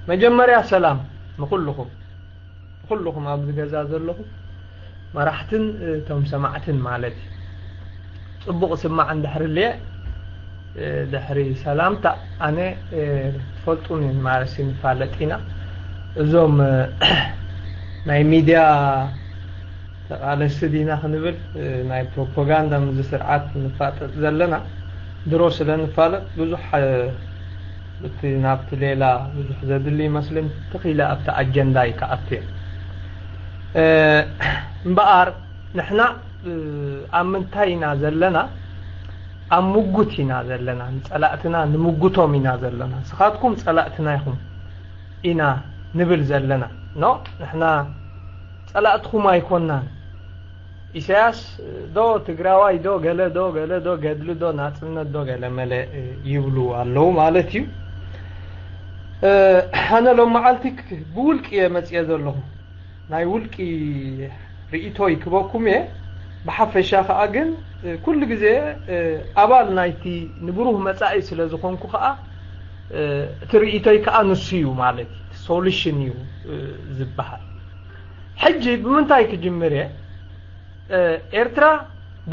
መጀመርያ ሰላም ንኹልኹም፣ ንኹልኹም ኣብዚ ገዛ ዘለኹም መራሕትን እቶም ሰማዕትን ማለት እዩ። ጽቡቕ ስማዕ እንድሕር ልየ፣ ድሕሪ ሰላምታ ኣነ፣ ትፈልጡኒ ማለት ንፋለጥ ኢና። እዞም ናይ ሚድያ ተቓለስቲ ዲና ክንብል፣ ናይ ፕሮፓጋንዳ ምስዚ ስርዓት ንፋጠጥ ዘለና ድሮ ስለ ንፋለጥ ብዙሕ፣ እቲ ናብቲ ሌላ ብዙሕ ዘድሊ ይመስልን ትኺለ ኣብቲ ኣጀንዳ ይከኣቱ እየ። እምበኣር ንሕና ኣብ ምንታይ ኢና ዘለና? ኣብ ምጉት ኢና ዘለና። ንጸላእትና ንምጉቶም ኢና ዘለና። ንስኻትኩም ጸላእትና ኢኹም ኢና ንብል ዘለና። ኖ፣ ንሕና ጸላእትኹም ኣይኮናን። ኢሳያስ ዶ ትግራዋይ ዶ ገለ ዶ ገለ ዶ ገድሊ ዶ ናጽነት ዶ ገለ መለ ይብሉ ኣለዉ ማለት እዩ። ኣነ ሎም መዓልቲ ብውልቂ እየ መጽየ ዘለኹ። ናይ ውልቂ ርእይቶይ ክበኩም እየ። ብሓፈሻ ከኣ ግን ኩሉ ግዜ ኣባል ናይቲ ንብሩህ መጻኢ ስለ ዝኾንኩ ከኣ፣ እቲ ርእይቶይ ከኣ ንሱ እዩ ማለት እዩ። ሶሉሽን እዩ ዝበሃል። ሕጂ ብምንታይ ክጅምር እየ? ኤርትራ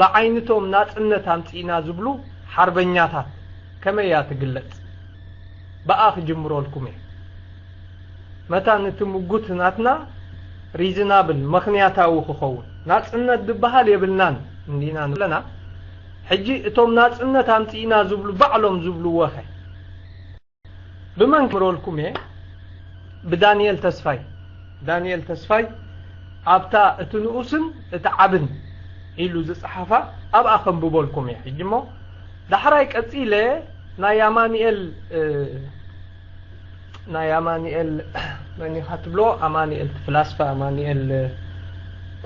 ብዓይነቶም ናጽነት ኣምጺእና ዝብሉ ሓርበኛታት ከመይ እያ ትግለጽ? ብኣ ክጅምረልኩም እየ። መታን እቲ ምጉት ናትና ሪዝናብል፣ ምኽንያታዊ ክኸውን፣ ናጽነት ዝበሃል የብልናን እንዲና ንብለና። ሕጂ እቶም ናጽነት ኣምጺእና ዝብሉ ባዕሎም ዝብልዎ ኸ? ብመን ክምረልኩም እየ? ብዳንኤል ተስፋይ። ዳንኤል ተስፋይ ኣብታ እቲ ንኡስን እቲ ዓብን ኢሉ ዝጸሓፋ ኣብኣ ከንብበልኩም እየ። ሕጂ እሞ ዳሕራይ ቀጺለ ናይ ኣማኑኤል፣ እ፣ ናይ ኣማኑኤል መን ኢኻ ትብሎ? ኣማኑኤል እቲ ፍላስፋ ኣማኑኤል፣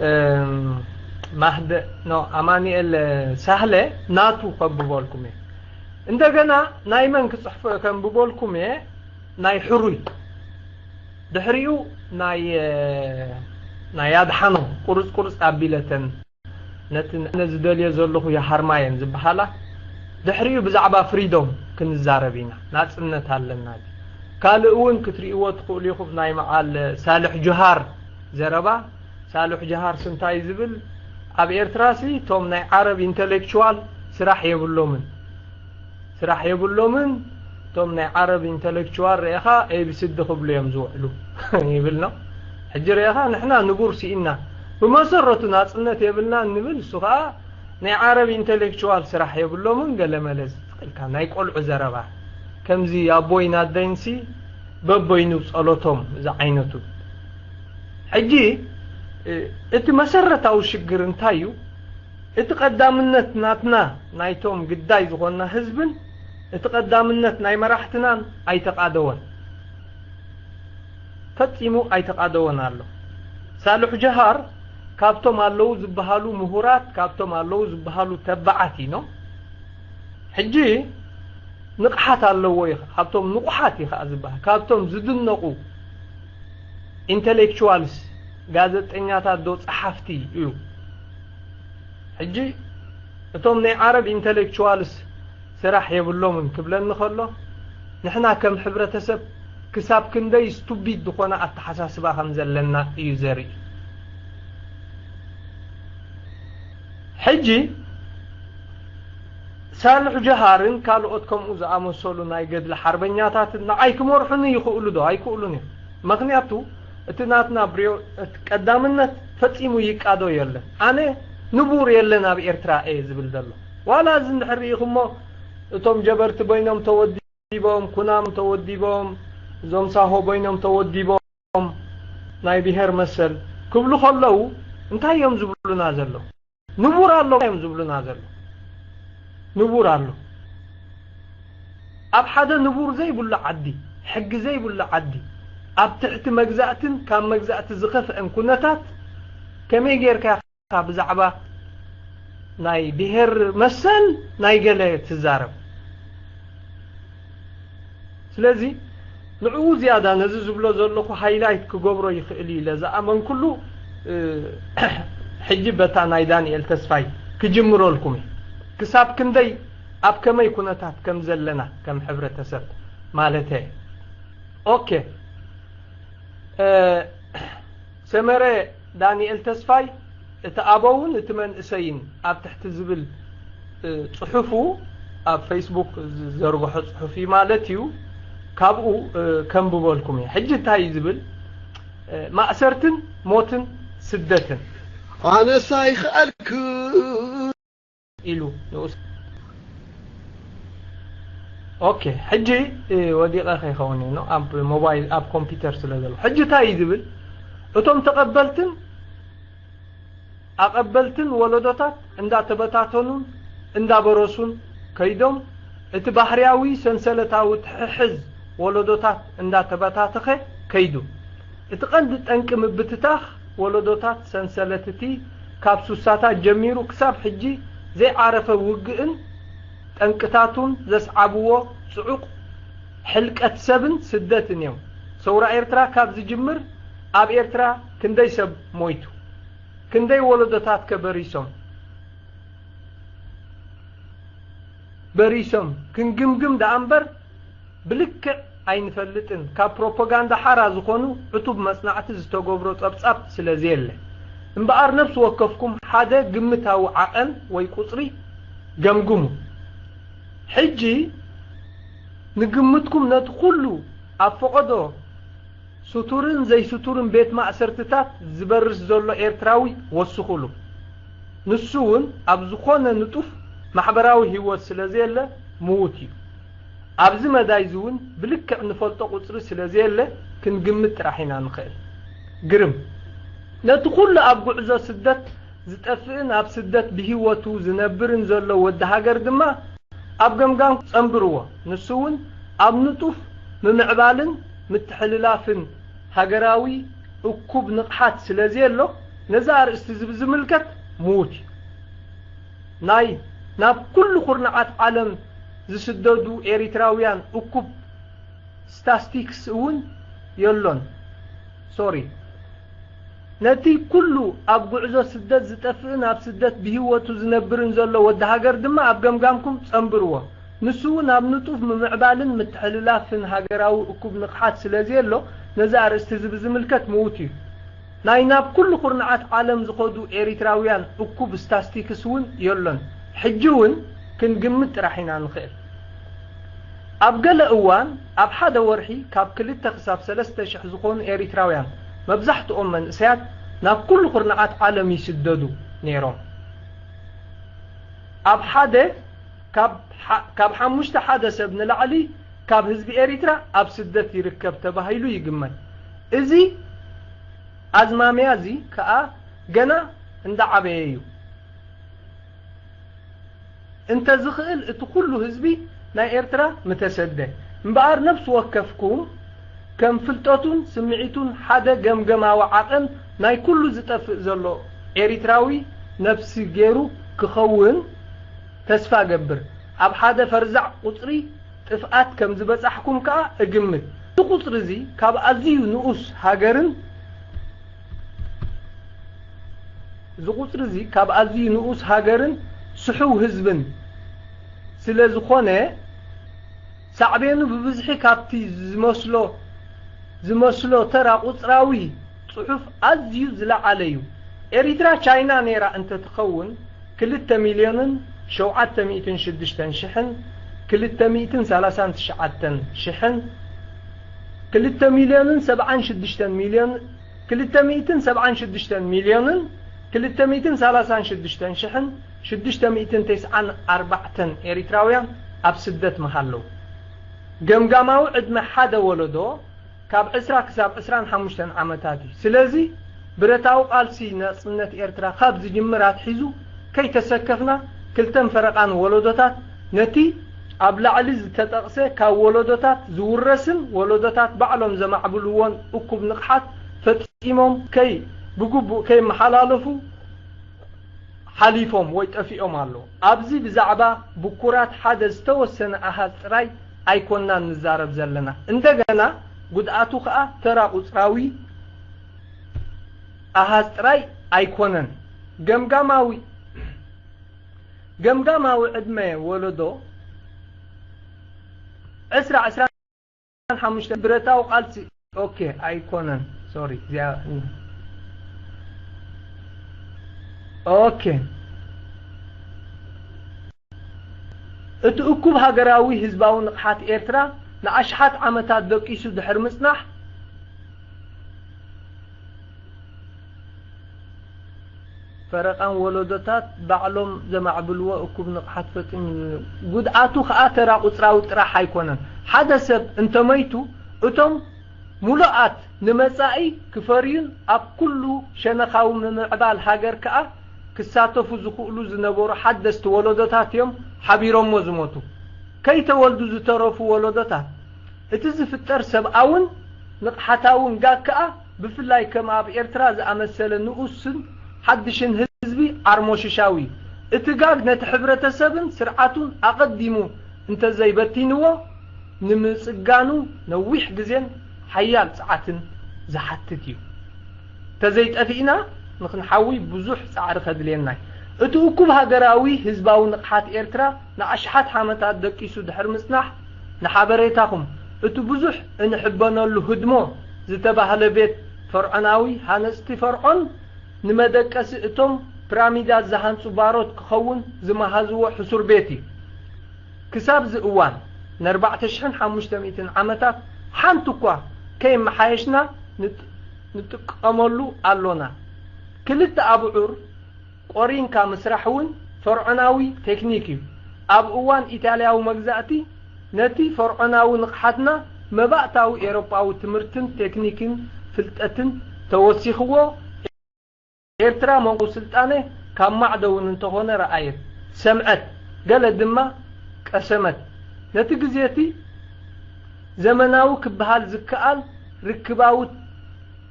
እም፣ ማህደ፣ ኖ፣ ኣማኑኤል ሳህለ ናቱ ከንብበልኩም እየ። እንደገና ናይ መን ክጽሕፎ ከንብበልኩም እየ? ናይ ሕሩይ። ድሕሪኡ ናይ፣ ናይ ኣድሓኖም ቁርጽ ቁርጽ ኣቢለተን ነቲ ኣነ ዝደልዮ ዘለኹ ይሃርማ እየን ዝበሃላ። ድሕሪኡ ብዛዕባ ፍሪዶም ክንዛረብ ኢና። ናጽነት ኣለና። ካልእ እውን ክትርእይዎ ትኽእሉ ኢኹም። ናይ መዓል ሳልሕ ጀሃር ዘረባ። ሳልሕ ጀሃር ስንታይ ዝብል? ኣብ ኤርትራሲ እቶም ናይ ዓረብ ኢንተሌክቹዋል ስራሕ የብሎምን። ስራሕ የብሎምን። እቶም ናይ ዓረብ ኢንተሌክቹዋል ርኤኻ ኤቢሲዲ ክብሉ እዮም ዝውዕሉ ይብል ነው። ሕጂ ርኤኻ ንሕና ንቡር ስኢና። ብመሰረቱ ናጽነት የብልና እንብል፣ እሱ ኸኣ ናይ ዓረብ ኢንተሌክቹዋል ስራሕ የብሎምን፣ ገለ መለ ዝትኽልካ ናይ ቆልዑ ዘረባ። ከምዚ ኣቦይን ኣደይንሲ በቦይኑ ጸሎቶም ዝዓይነቱ። ሕጂ፣ እ፣ እቲ መሰረታዊ ሽግር እንታይ እዩ? እቲ ቀዳምነት ናትና፣ ናይቶም ግዳይ ዝኾንና ህዝብን፣ እቲ ቀዳምነት ናይ መራሕትናን ኣይተቓደወን። ፈጺሙ ኣይተቓደወን ኣሎ። ሳልሕ ጀሃር ካብቶም ኣለዉ ዝበሃሉ ምሁራት፣ ካብቶም ኣለዉ ዝበሃሉ ተባዓት ኢኖ። ሕጂ ንቕሓት ኣለዎ እዩ፣ ካብቶም ንቑሓት እዩ ከዓ ዝበሃል፣ ካብቶም ዝድነቑ ኢንተሌክቹዋልስ፣ ጋዜጠኛታት ዶ ጸሓፍቲ እዩ። ሕጂ እቶም ናይ ዓረብ ኢንተሌክቹዋልስ ስራሕ የብሎምን ክብለኒ ከሎ፣ ንሕና ከም ሕብረተሰብ ክሳብ ክንደይ ስቱቢድ ዝኾነ ኣተሓሳስባ ከም ዘለና እዩ ዘርኢ። ሕጂ ሳልሕ ጀሃርን ካልኦት ከምኡ ዝኣመሰሉ ናይ ገድሊ ሓርበኛታትን ንዓይ ክመርሑኒ ይኽእሉ ዶ? ኣይክእሉን እዮም። ምኽንያቱ እቲ ናትና ብርዮ-፣ እቲ ቀዳምነት ፈጺሙ ይቃዶ የለን። ኣነ ንቡር የለን ኣብ ኤርትራ እየ ዝብል ዘሎ። ዋላ እዚ እንድሕር ርኢኹሞ እቶም ጀበርቲ በይኖም ተወዲቦም፣ ኩናም ተወዲቦም፣ እዞም ሳሆ በይኖም ተወዲቦም ናይ ብሄር መሰል ክብሉ ከለዉ እንታይ እዮም ዝብሉና ዘለዉ? ንቡር ኣሎ እዮም ዝብሉና ዘለዉ። ንቡር ኣሎ። ኣብ ሓደ ንቡር ዘይብሉ ዓዲ፣ ሕጊ ዘይብሉ ዓዲ፣ ኣብ ትሕቲ መግዛእትን ካብ መግዛእቲ ዝኸፍአን ኩነታት ከመይ ጌርካ ኢኻ ብዛዕባ ናይ ብሄር መሰል ናይ ገለ ትዛረብ? ስለዚ ንዕኡ ዝያዳ ነዚ ዝብሎ ዘለኹ ሃይላይት ክገብሮ ይኽእል እዩ ኢለ ዝኣመንኩሉ፣ እ፣ ሕጂ በታ ናይ ዳንኤል ተስፋይ ክጅምረልኩም እዩ። ክሳብ ክንደይ ኣብ ከመይ ኩነታት ከም ዘለና ከም ሕብረተሰብ ማለተ። ኦኬ፣ ሰመረ ዳንኤል ተስፋይ፣ እቲ ኣቦውን እቲ መንእሰይን ኣብ ትሕቲ ዝብል ጽሑፉ፣ ኣብ ፌስቡክ ዝዘርግሖ ጽሑፍ እዩ ማለት እዩ። ካብኡ ከንብበልኩም እየ። ሕጂ እንታይ እዩ ዝብል? ማእሰርትን ሞትን ስደትን። ኣነሳ ይኽኣልኩ ኢሉ ንኡስ። ኦኬ፣ ሕጂ ወዲቐ ከይኸውን እዩ ኣብ ሞባይል፣ ኣብ ኮምፒውተር ስለ ዘሎ። ሕጂ እንታይ እዩ ዝብል? እቶም ተቐበልትን ኣቐበልትን ወለዶታት እንዳተበታተኑን እንዳበረሱን ከይዶም፣ እቲ ባህርያዊ ሰንሰለታዊ ትሕሕዝ ወለዶታት እንዳተበታተኸ ከይዱ። እቲ ቀንዲ ጠንቂ ምብትታኽ ወለዶታት ሰንሰለት እቲ ካብ ሱሳታት ጀሚሩ ክሳብ ሕጂ ዘይዓረፈ ውግእን ጠንቅታቱን ዘስዓብዎ ጽዑቕ ሕልቀት ሰብን ስደትን እዮም። ሰውራ ኤርትራ ካብ ዝጅምር ኣብ ኤርትራ ክንደይ ሰብ ሞይቱ? ክንደይ ወለዶታት ከ በሪሶም? በሪሶም ክንግምግም ደኣ እምበር ብልክዕ ኣይንፈልጥን። ካብ ፕሮፓጋንዳ ሓራ ዝኾኑ ዕቱብ መጽናዕቲ ዝተገብሮ ጸብጻብ ስለ ዘየለ። እምበኣር ነፍሲ ወከፍኩም ሓደ ግምታዊ ዓቐን ወይ ቁጽሪ ገምግሙ። ሕጂ ንግምትኩም ነቲ ኩሉ ኣብ ፈቐዶ ስቱርን ዘይስቱርን ቤት ማእሰርትታት ዝበርስ ዘሎ ኤርትራዊ ወስኹሉ። ንሱ እውን ኣብ ዝኾነ ንጡፍ ማሕበራዊ ህይወት ስለ ዘየለ ምዉት እዩ። ኣብዚ መዳይ እዚ እውን ብልክዕ ንፈልጦ ቁጽሪ ስለ ዘየለ ክንግምት ጥራሕ ኢና ንኽእል። ግርም። ነቲ ኩሉ ኣብ ጉዕዞ ስደት ዝጠፍእን ኣብ ስደት ብህይወቱ ዝነብርን ዘሎ ወዲ ሃገር ድማ ኣብ ገምጋም ጸንብርዎ። ንሱ እውን ኣብ ንጡፍ ምምዕባልን ምትሕልላፍን ሃገራዊ እኩብ ንቕሓት ስለ ዘየሎ፣ ነዚ ኣርእስቲ እዚ ብዝምልከት ምዉት እዩ። ናይ ናብ ኩሉ ኩርናዓት ዓለም ዝስደዱ ኤሪትራውያን እኩብ ስታስቲክስ እውን የሎን። ሶሪ። ነቲ ኩሉ ኣብ ጉዕዞ ስደት ዝጠፍእን ኣብ ስደት ብህይወቱ ዝነብርን ዘሎ ወዲ ሃገር ድማ ኣብ ገምጋምኩም ጸንብርዎ። ንሱ እውን ኣብ ንጡፍ ምምዕባልን ምትሕልላፍን ሃገራዊ እኩብ ንቕሓት ስለ ዘየሎ፣ ነዚ ኣርእስቲ እዚ ብዝምልከት ምዉት እዩ። ናይ ናብ ኩሉ ኩርናዓት ዓለም ዝኸዱ ኤሪትራውያን እኩብ ስታስቲክስ እውን የሎን። ሕጂ እውን ክንግምት ጥራሕ ኢና ንኽእል። ኣብ ገለ እዋን ኣብ ሓደ ወርሒ ካብ ክልተ ክሳብ ሰለስተ ሽሕ ዝኾኑ ኤሪትራውያን፣ መብዛሕትኦም መንእሰያት፣ ናብ ኩሉ ኩርናዓት ዓለም ይስደዱ ነይሮም። ኣብ ሓደ ካብ ሓ-፣ ካብ ሓሙሽተ ሓደ ሰብ ንላዕሊ ካብ ህዝቢ ኤሪትራ ኣብ ስደት ይርከብ ተባሂሉ ይግመት። እዚ ኣዝማምያ እዚ ከኣ ገና እንዳዓበየ እዩ። እንተ ዝኽእል እቲ ኩሉ ህዝቢ ናይ ኤርትራ ምተሰደ። እምበኣር ነፍሲ ወከፍኩም ከም ፍልጠቱን ስምዒቱን ሓደ ገምገማዊ ዓቐን ናይ ኩሉ ዝጠፍእ ዘሎ ኤሪትራዊ ነፍሲ ገይሩ ክኸውን ተስፋ እገብር። ኣብ ሓደ ፈርዛዕ ቁጽሪ ጥፍኣት ከም ዝበጻሕኩም ከኣ እግምት። እዚ ቁጽሪ እዚ ካብ ኣዝዩ ንኡስ ሃገርን፣ እዚ ቁጽሪ እዚ ካብ ኣዝዩ ንኡስ ሃገርን ስሑው ህዝብን ስለ ዝኾነ፣ ሳዕቤኑ ብብዝሒ ካብቲ ዝመስሎ፣ ዝመስሎ ተራ ቁጽራዊ ጽሑፍ ኣዝዩ ዝለዓለ እዩ። ኤሪትራ ቻይና ነይራ እንተትኸውን፣ ክልተ ሚልዮንን ሸውዓተ ሚእትን ሽዱሽተን ሽሕን ክልተ ሚእትን ሰላሳን ትሽዓተን ሽሕን ክልተ ሚልዮንን ሰብዓን ሽዱሽተን ሚልዮን፣ ክልተ ሚእትን ሰብዓን ሽዱሽተን ሚልዮንን ክልተ ሚእትን ሰላሳን ሽዱሽተን ሽሕን ሽዱሽተ ሚእትን ተስዓን ኣርባዕተን ኤሪትራውያን ኣብ ስደት ምሃለዉ። ገምጋማዊ ዕድመ ሓደ ወለዶ ካብ ዕስራ ክሳብ ዕስራን ሓሙሽተን ዓመታት እዩ። ስለዚ ብረታዊ ቃልሲ ናጽነት ኤርትራ ካብ ዝጅምር ኣትሒዙ ከይተሰከፍና ክልተን ፈረቓን ወለዶታት ነቲ ኣብ ላዕሊ ዝተጠቕሰ ካብ ወለዶታት ዝውረስን ወለዶታት ባዕሎም ዘማዕብልዎን እኩብ ንቕሓት ፈጺሞም ከይ-፣ ብግቡእ ከይመሓላለፉ ሓሊፎም ወይ ጠፊኦም ኣለዉ። ኣብዚ ብዛዕባ ብኩራት ሓደ ዝተወሰነ ኣሃዝ ጥራይ ኣይኮናን ንዛረብ ዘለና። እንደገና ጉድኣቱ ከኣ ተራ ቁጽራዊ ኣሃዝ ጥራይ ኣይኮነን። ገምጋማዊ፣ ገምጋማዊ ዕድመ ወለዶ ዕስራ፣ ዕስራን ሓሙሽተን ብረታዊ ቃልሲ፣ ኦኬ፣ ኣይኮነን። ሶሪ እዚኣ ኦኬ። እቲ እኩብ ሃገራዊ ህዝባዊ ንቕሓት ኤርትራ ንኣሽሓት ዓመታት ደቂሱ ድሕሪ ምጽናሕ፣ ፈረቓን ወለዶታት ባዕሎም ዘማዕብልዎ እኩብ ንቕሓት ፈጺሙ። ጉድኣቱ ኸኣ ተራ ቁጽራዊ ጥራሕ ኣይኮነን። ሓደ ሰብ እንተመይቱ፣ እቶም ምሉኣት ንመጻኢ ክፈርዩን ኣብ ኩሉ ሸነኻዊ ምምዕባል ሃገር ከኣ ክሳተፉ ዝኽእሉ ዝነበሩ ሓደስቲ ወለዶታት እዮም ሓቢሮሞ ዝሞቱ። ከይተወልዱ ዝተረፉ ወለዶታት፣ እቲ ዝፍጠር ሰብኣውን ንቕሓታውን ጋግ ከኣ ብፍላይ ከም ኣብ ኤርትራ ዝኣመሰለ ንኡስን ሓድሽን ህዝቢ ዓርሞሽሻዊ እዩ። እቲ ጋግ ነቲ ሕብረተሰብን ስርዓቱን ኣቐዲሙ እንተዘይበቲንዎ፣ ንምጽጋኑ ነዊሕ ግዜን ሓያል ጸዓትን ዝሓትት እዩ። ተዘይጠፊእና ንኽንሓዊ ብዙሕ ጻዕሪ ከድልየና እዩ። እቲ እኩብ ሃገራዊ ህዝባዊ ንቕሓት ኤርትራ ንኣሽሓት ዓመታት ደቂሱ ድሕሪ ምጽናሕ፣ ንሓበሬታኹም፣ እቲ ብዙሕ እንሕበነሉ ህድሞ ዝተባህለ ቤት ፈርዖናዊ ሃነጽቲ ፈርዖን ንመደቀሲ እቶም ፒራሚዳት ዝሃንጹ ባሮት ክኸውን ዝመሃዝዎ ሕሱር ቤት እዩ። ክሳብዚ እዋን፣ ንኣርባዕተ ሽሕን ሓሙሽተ ሚእትን ዓመታት ሓንቲ እኳ ከየመሓየሽና ንጥ-፣ ንጥቀመሉ ኣሎና። ክልተ ኣብዑር ቆሪንካ ምስራሕ እውን ፈርዖናዊ ቴክኒክ እዩ። ኣብ እዋን ኢጣልያዊ መግዛእቲ፣ ነቲ ፈርዖናዊ ንቕሓትና መባእታዊ ኤውሮጳዊ ትምህርትን ቴክኒክን ፍልጠትን ተወሲኽዎ፣ ኤርትራ መንጎ ስልጣነ ካብ ማዕዶ እውን እንተኾነ ረኣየት፣ ሰምዐት፣ ገለ ድማ ቀሰመት። ነቲ ግዜ እቲ ዘመናዊ ክበሃል ዝከኣል ርክባዊ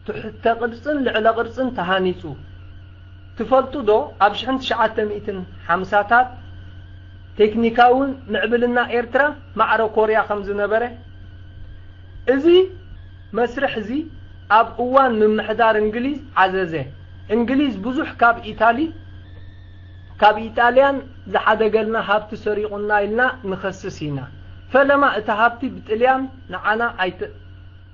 ትሕተ ቅርጽን ልዕለ ቅርጽን ተሃኒጹ። ትፈልጡ ዶ ኣብ ሽሕን ትሽዓተ ሚእትን ሓምሳታት ቴክኒካዊ ምዕብልና ኤርትራ ማዕረ ኮርያ ከም ዝነበረ? እዚ መስርሕ እዚ ኣብ እዋን ምምሕዳር እንግሊዝ ዓዘዘ። እንግሊዝ ብዙሕ ካብ ኢታሊ ካብ ኢጣልያን ዝሓደገልና ሃብቲ ሰሪቑና ኢልና ንኸስስ ኢና። ፈለማ እቲ ሃብቲ ብጥልያን ንዓና ኣይተ-፣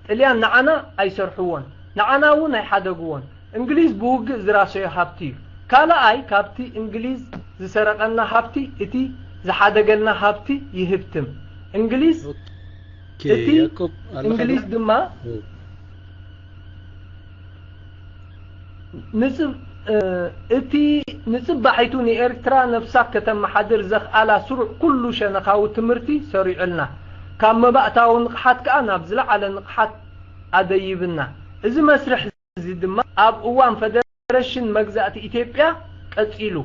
ጥልያን ንዓና ኣይሰርሕዎን፣ ንዓና እውን ኣይሓደግዎን። እንግሊዝ ብውግእ ዝራሰዮ ሃብቲ እዩ። ካልኣይ፣ ካብቲ እንግሊዝ ዝሰረቐና ሃብቲ እቲ ዝሓደገልና ሃብቲ ይህብትም። እንግሊዝ ኦኬ፣ እቲ ያዕቆብ፣ ኣለኻ እንግሊዝ ዶ? ድማ ኦ። ንጽብ-፣ እ፣ እቲ ንጽባሒቱ ንኤርትራ ነፍሳ ከተመሓድር ዘኽኣላ ስሩዕ ኩሉ ሸነኻዊ ትምህርቲ ሰሪዑልና። ካብ መባእታዊ ንቕሓት ከኣ ናብ ዝለዓለ ንቕሓት ኣደይብና። እዚ መስርሕ እዚ ድማ ኣብ እዋን ፈደረሽን መግዛእቲ ኢትዮጵያ ቀጺሉ።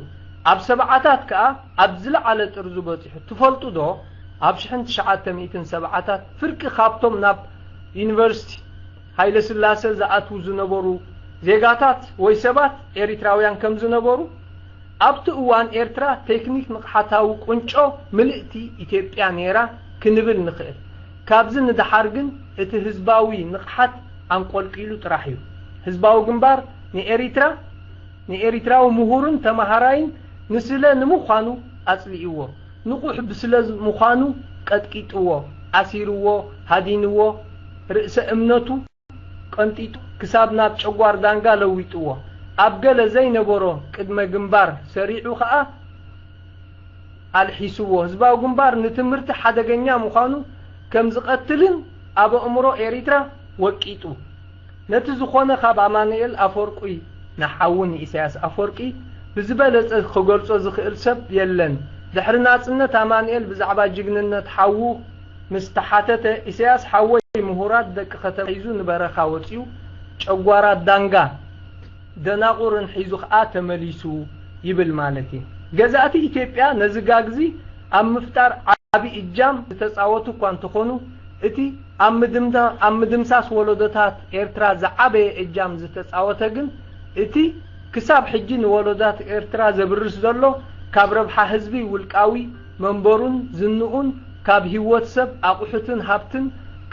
ኣብ ሰብዓታት ከኣ ኣብ ዝለዓለ ጥርዙ በጺሑ። ትፈልጡ ዶ? ኣብ ሽሕን ትሽዓተ ሚእትን ሰብዓታት ፍርቂ ካብቶም ናብ ዩኒቨርሲቲ ሃይለስላሰ ዝኣትዉ ዝነበሩ ዜጋታት ወይ ሰባት ኤሪትራውያን ከም ዝነበሩ፣ ኣብቲ እዋን ኤርትራ ቴክኒክ ንቕሓታዊ ቁንጮ ምልእቲ ኢትዮጵያ ነይራ ክንብል ንኽእል። ካብዚ ንደሓር ግን እቲ ህዝባዊ ንቕሓት ኣንቆልቂሉ ጥራሕ እዩ። ህዝባዊ ግንባር ንኤሪትራ፣ ንኤሪትራዊ ምሁርን ተመሃራይን ንስለ ንምዃኑ ኣጽሊእዎ። ንቑሕ ብስለ ምዃኑ ቀጥቂጥዎ፣ ኣሲርዎ፣ ሃዲንዎ፣ ርእሰ እምነቱ ቀንጢጡ ክሳብ ናብ ጨጓር ዳንጋ ለዊጥዎ። ኣብ ገለ ዘይነበሮ ቅድመ ግንባር ሰሪዑ ኸኣ ኣልሒስዎ። ህዝባዊ ግንባር ንትምህርቲ ሓደገኛ ምዃኑ ከም ዝቐትልን ኣብ ኣእምሮ ኤሪትራ ወቂጡ። ነቲ ዝኾነ ካብ ኣማኑኤል ኣፈወርቂ ንሓዉ ንኢሳያስ ኣፈወርቂ ብዝበለጸ ክገልጾ ዝኽእል ሰብ የለን። ድሕሪ ናጽነት ኣማኑኤል ብዛዕባ ጅግንነት ሓዉ ምስ ተሓተተ፣ ኢሳያስ ሓወይ ምሁራት ደቂ ከተማ ሒዙ ንበረኻ ወጺኡ፣ ጨጓራት ዳንጋ ደናቑርን ሒዙ ኸኣ ተመሊሱ ይብል ማለት እዩ። ገዛእቲ ኢትዮጵያ ነዚ ጋግዚ ኣብ ምፍጣር ዓቢ እጃም ዝተጻወቱ እኳ እንተኾኑ፣ እቲ ኣብ ምድምዳ-፣ ኣብ ምድምሳስ ወለዶታት ኤርትራ ዝዓበየ እጃም ዝተጻወተ ግን፣ እቲ ክሳብ ሕጂ ንወለዶታት ኤርትራ ዘብርስ ዘሎ፣ ካብ ረብሓ ህዝቢ ውልቃዊ መንበሩን ዝንኡን፣ ካብ ህይወት ሰብ ኣቑሑትን ሃብትን፣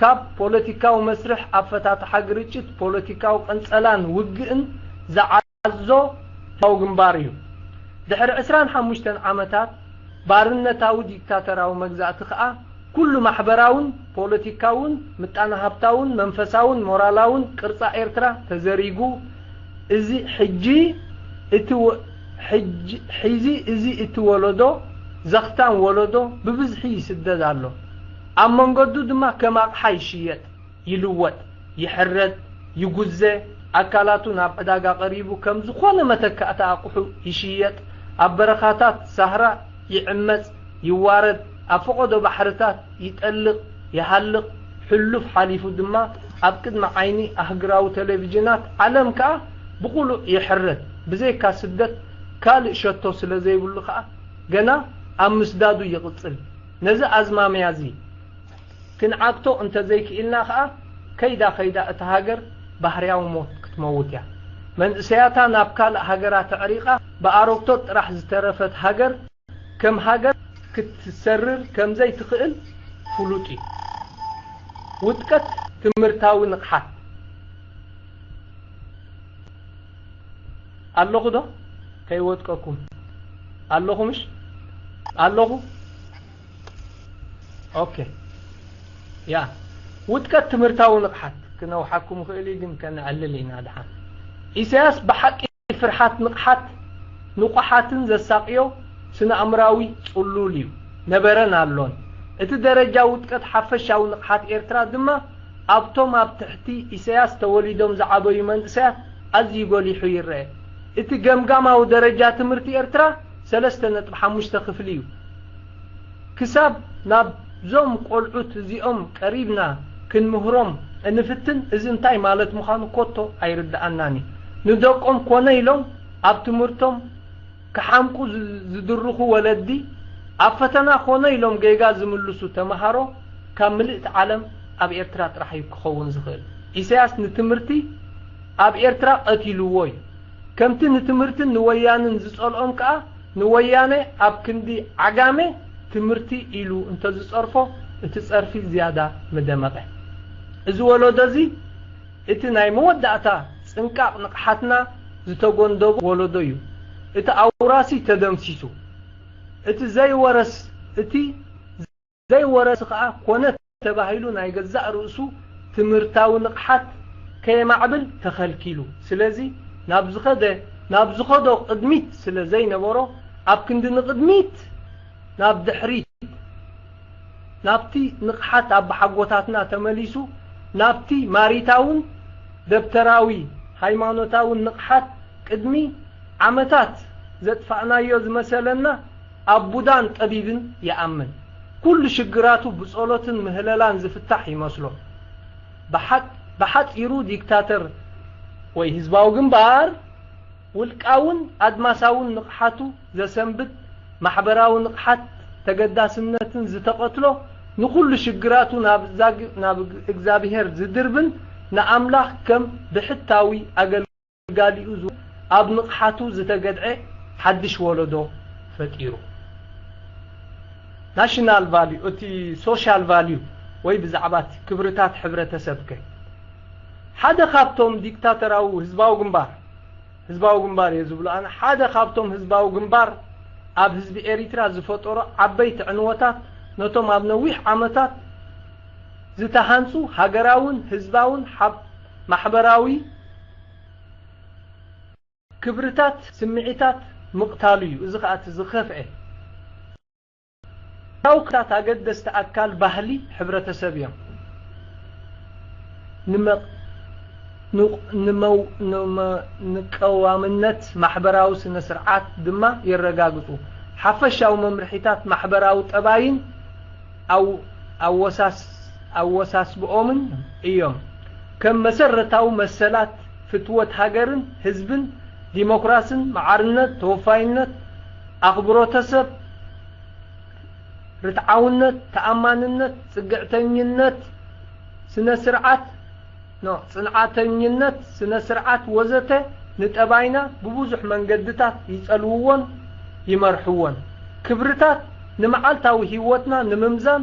ካብ ፖለቲካዊ መስርሕ ኣፈታትሓ ግርጭት፣ ፖለቲካዊ ቅንጸላን ውግእን ዝዓዞ ህዝባዊ ግንባር እዩ። ድሕሪ ዕስራን ሓሙሽተን ዓመታት ባርነታዊ ዲክታተራዊ መግዛእቲ ከኣ፣ ኩሉ ማሕበራውን ፖለቲካውን ምጣነ ሃብታውን መንፈሳውን ሞራላውን ቅርጻ ኤርትራ ተዘሪጉ፣ እዚ ሕጂ እቲ ወ- ሕጂ- ሕዚ እዚ እቲ ወለዶ ዘኽታም ወለዶ ብብዝሒ ይስደድ ኣሎ። ኣብ መንገዱ ድማ ከም ኣቕሓ ይሽየጥ፣ ይልወጥ፣ ይሕረድ፣ ይጉዘ፣ ኣካላቱ ናብ ዕዳጋ ቀሪቡ ከም ዝኾነ መተካእታ ኣቑሑ ይሽየጥ፣ ኣብ በረኻታት ሳህራ ይዕመጽ፣ ይዋረድ፣ ኣብ ፈቐዶ ባሕርታት ይጠልቕ፣ ይሃልቕ፣ ሕሉፍ ሓሊፉ ድማ ኣብ ቅድሚ ዓይኒ ኣህግራዊ ቴሌቪዥናት ዓለም ከኣ ብቕሉዕ ይሕረድ። ብዘይካ ስደት ካልእ ሸቶ ስለ ዘይብሉ ከኣ ገና ኣብ ምስዳዱ ይቕጽል። ነዚ ኣዝማምያ እዚ ክንዓግቶ እንተዘይክኢልና ከኣ ከይዳ ከይዳ እታ ሃገር ባህርያዊ ሞት ክትመውት እያ። መንእሰያታ ናብ ካልእ ሃገራት ኣዕሪቓ ብኣረግቶት ጥራሕ ዝተረፈት ሃገር ከም ሃገር ክትሰርር ከምዘይትኽእል ፍሉጥ እዩ። ውድቀት ትምህርታዊ ንቕሓት። ኣለኹ ዶ? ከይወድቀኩም ኣለኹ ምሽ? ኣለኹ። ኦኬ። ያ፣ ውድቀት ትምህርታዊ ንቕሓት። ክነውሓኩም ይኽእል እዩ፣ ግን ከነዕልል ኢና ድሓን። ኢሳያስ ብሓቂ ፍርሓት ንቕሓት ንቑሓትን ዘሳቕዮ ስነ ኣእምራዊ ጽሉል እዩ፣ ነበረን ኣሎን። እቲ ደረጃ ውድቀት ሓፈሻዊ ንቕሓት ኤርትራ ድማ ኣብቶም ኣብ ትሕቲ ኢሳያስ ተወሊዶም ዝዓበዩ መንእሰያት ኣዝዩ ጎሊሑ ይረአ። እቲ ገምጋማዊ ደረጃ ትምህርቲ ኤርትራ ሰለስተ ነጥቢ ሓሙሽተ ክፍሊ እዩ። ክሳብ ናብዞም ቆልዑት እዚኦም ቀሪብና ክንምህሮም እንፍትን፣ እዚ እንታይ ማለት ምዃኑ ኮቶ ኣይርድኣናን እዩ። ንደቆም ኮነ ኢሎም ኣብ ትምህርቶም ክሓምቁ ዝ- ዝድርኹ ወለዲ፣ ኣብ ፈተና ኮነ ኢሎም ጌጋ ዝምልሱ ተመሃሮ ካብ ምልእቲ ዓለም ኣብ ኤርትራ ጥራሕ እዩ ክኸውን ዝኽእል። ኢሳያስ ንትምህርቲ ኣብ ኤርትራ ቀቲልዎ እዩ። ከምቲ ንትምህርትን ንወያንን ዝጸልኦም ከኣ ንወያነ ኣብ ክንዲ ዓጋመ ትምህርቲ ኢሉ እንተዝጸርፎ እቲ ጸርፊ ዝያዳ ምደመቐ። እዚ ወለዶ እዚ እቲ ናይ መወዳእታ ጽንቃቕ ንቕሓትና ዝተጎንደቦ ወለዶ እዩ። እቲ ኣውራሲ ተደምሲሱ። እቲ ዘይወረስ እቲ ዘይወረስ ከኣ ኮነ ተባሂሉ ናይ ገዛእ ርእሱ ትምህርታዊ ንቕሓት ከየማዕብል ተኸልኪሉ። ስለዚ ናብ ዝኸደ ናብ ዝኸዶ ቅድሚት ስለ ዘይነበሮ ኣብ ክንዲ ንቕድሚት ናብ ድሕሪት ናብቲ ንቕሓት ኣባሓጎታትና ተመሊሱ ናብቲ ማሪታውን ደብተራዊ ሃይማኖታውን ንቕሓት ቅድሚ ዓመታት ዘጥፋእናዮ ዝመሰለና ኣብ ቡዳን ጠቢብን ይኣምን። ኩሉ ሽግራቱ ብጸሎትን ምህለላን ዝፍታሕ ይመስሎ። ብሓ- ብሓጺሩ ዲክታተር ወይ ህዝባዊ ግንባር ውልቃውን ኣድማሳውን ንቕሓቱ ዘሰንብድ ማሕበራዊ ንቕሓት ተገዳስነትን ዝተቐትሎ ንኹሉ ሽግራቱ ናብ ዛግ- ናብ እግዚኣብሄር ዝድርብን ንኣምላኽ ከም ብሕታዊ ኣገልጋሊኡ ዝ- ኣብ ንቕሓቱ ዝተገድዐ ሓድሽ ወለዶ ፈጢሩ። ናሽናል ቫልዩ፣ እቲ ሶሻል ቫልዩ ወይ ብዛዕባ እቲ ክብርታት ሕብረተሰብከ ሓደ ካብቶም ዲክታተራዊ ህዝባዊ ግንባር ህዝባዊ ግንባር እየ ዝብሎ ኣነ ሓደ ካብቶም ህዝባዊ ግንባር ኣብ ህዝቢ ኤሪትራ ዝፈጠሮ ዓበይቲ ዕንወታት ነቶም ኣብ ነዊሕ ዓመታት ዝተሃንጹ ሃገራውን ህዝባውን ሓብ- ማሕበራዊ ክብርታት ስምዒታት ምቕታሉ እዩ። እዚ ከኣ እቲ ዝኸፍአ ታውክታት ኣገደስቲ ኣካል ባህሊ ሕብረተሰብ እዮም። ንመ- ንቕ- ንመው- ንመ- ንቀዋምነት ማሕበራዊ ስነ ስርዓት ድማ የረጋግጹ። ሓፈሻዊ መምርሒታት ማሕበራዊ ጠባይን ኣው- ኣወሳስ- ኣወሳስብኦምን እዮም። ከም መሰረታዊ መሰላት ፍትወት ሃገርን ህዝብን፣ ዲሞክራስን፣ መዓርነት፣ ተወፋይነት፣ ኣኽብሮተ ሰብ፣ ርትዓውነት፣ ተኣማንነት፣ ጽግዕተኝነት፣ ስነ ስርዓት፣ ኖ፣ ጽንዓተኝነት፣ ስነ ስርዓት ወዘተ ንጠባይና ብብዙሕ መንገድታት ይጸልውዎን ይመርሕዎን። ክብርታት ንመዓልታዊ ህይወትና ንምምዛን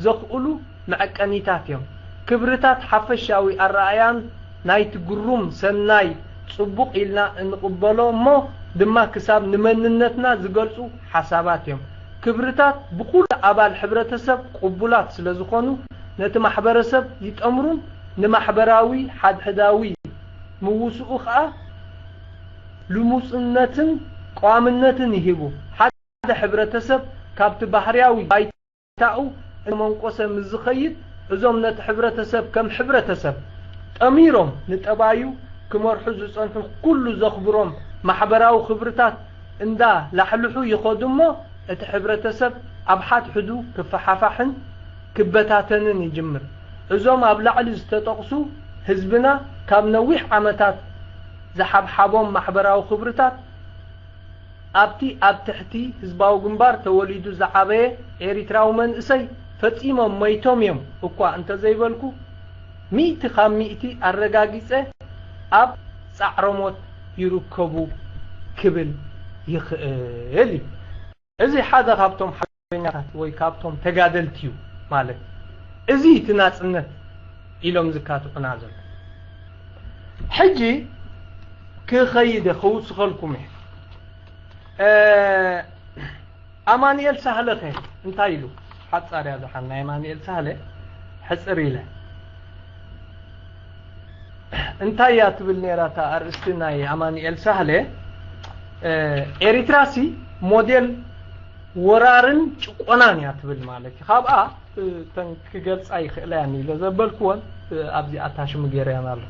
ዘኽእሉ መዐቀኒታት እዮም። ክብርታት ሓፈሻዊ ኣረኣያን ናይቲ ግሩም ሰናይ ጽቡቕ ኢልና እንቕበሎ እሞ ድማ ክሳብ ንመንነትና ዝገልጹ ሓሳባት እዮም። ክብርታት ብኹሉ ኣባል ሕብረተሰብ ቅቡላት ስለ ዝኾኑ፣ ነቲ ማሕበረሰብ ይጠምሩን ንማሕበራዊ ሓድሕዳዊ ምውስኡ ኸኣ ልሙጽነትን ቀዋምነትን ይህቡ። ሓደ ሕብረተሰብ ካብቲ ባህርያዊ ባይታኡ እናመንቆሰ ምስ ዝኸይድ፣ እዞም ነቲ ሕብረተሰብ ከም ሕብረተሰብ ጠሚሮም ንጠባዩ ክመርሑ ዝጸንሑ ኩሉ ዘኽብሮም ማሕበራዊ ክብርታት እንዳ ላሕልሑ ይኸዱ እሞ፣ እቲ ሕብረተሰብ ኣብ ሓድሕዱ ክፈሓፋሕን ክበታተንን ይጅምር። እዞም ኣብ ላዕሊ ዝተጠቕሱ ህዝብና ካብ ነዊሕ ዓመታት ዝሓብሓቦም ማሕበራዊ ክብርታት ኣብቲ ኣብ ትሕቲ ህዝባዊ ግንባር ተወሊዱ ዝዓበየ ኤሪትራዊ መንእሰይ ፈጺሞም መይቶም እዮም እኳ እንተዘይበልኩ፣ ሚእቲ ካብ ሚእቲ ኣረጋጊጸ ኣብ ጻዕረሞት ይርከቡ ክብል ይኽእል እዩ። እዚ ሓደ ካብቶም ሓርበኛታት ወይ ካብቶም ተጋደልቲ እዩ ማለት። እዚ እቲ ናጽነት ኢሎም ዝካትዑና ዘሎ። ሕጂ ክኸይደ ክውስኸልኩም እየ። እ፣ ኣማኑኤል ሳህለ ኸ እንታይ ኢሉ? ሓጻር እያ ዝሓን ናይ ኣማኑኤል ሳህለ ሕጽር ኢለ። እንታይ እያ ትብል ነይራ እታ ኣርእስቲ ናይ ኣማኑኤል ሳህለ? እ፣ ኤሪትራሲ ሞዴል ወራርን ጭቆናን እያ ትብል ማለት እዩ። ካብኣ፣ እ፣ ተን ክገልጻ ይኽእላ እየን ኢለ ዘበልክወን፣ እ፣ ኣብዚኣ ኣታሽሙ ገይረያን ኣሎ።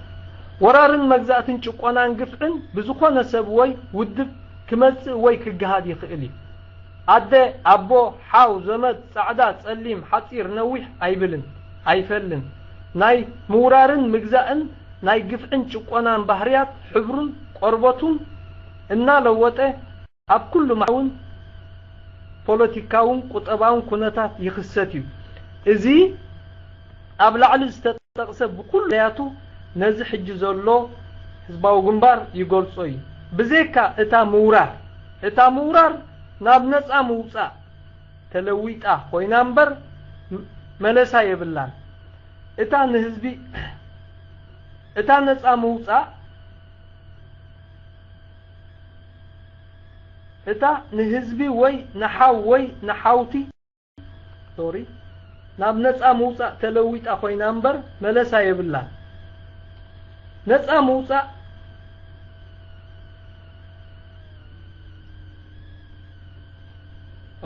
ወራርን መግዛእትን ጭቆናን ግፍዕን ብዝኾነ ሰብ ወይ ውድብ ክመጽእ ወይ ክገሃድ ይኽእል እዩ። ኣደ፣ ኣቦ፣ ሓው፣ ዘመድ፣ ጻዕዳ፣ ጸሊም፣ ሓጺር፣ ነዊሕ ኣይብልን፣ ኣይፈልን። ናይ ምውራርን ምግዛእን ናይ ግፍዕን ጭቆናን ባህርያት ሕብሩን ቆርበቱን እናለወጠ ኣብ ኩሉ ማሕበራውን ፖለቲካውን ቁጠባውን ኩነታት ይኽሰት እዩ። እዚ ኣብ ላዕሊ ዝተጠቕሰ ብኩሉ ለያቱ ነዚ ሕጂ ዘሎ ህዝባዊ ግንባር ይገልጾ እዩ። ብዘይካ እታ ምውራር፣ እታ ምውራር ናብ ነጻ ምውጻእ ተለዊጣ ኮይና እምበር መለሳ የብላን። እታ ንህዝቢ፣ እታ ነጻ ምውጻእ፣ እታ ንህዝቢ ወይ ንሓው ወይ ንሓውቲ፣ ሶሪ፣ ናብ ነጻ ምውጻእ ተለዊጣ ኮይና እምበር መለሳ የብላን። ነጻ ምውጻእ፣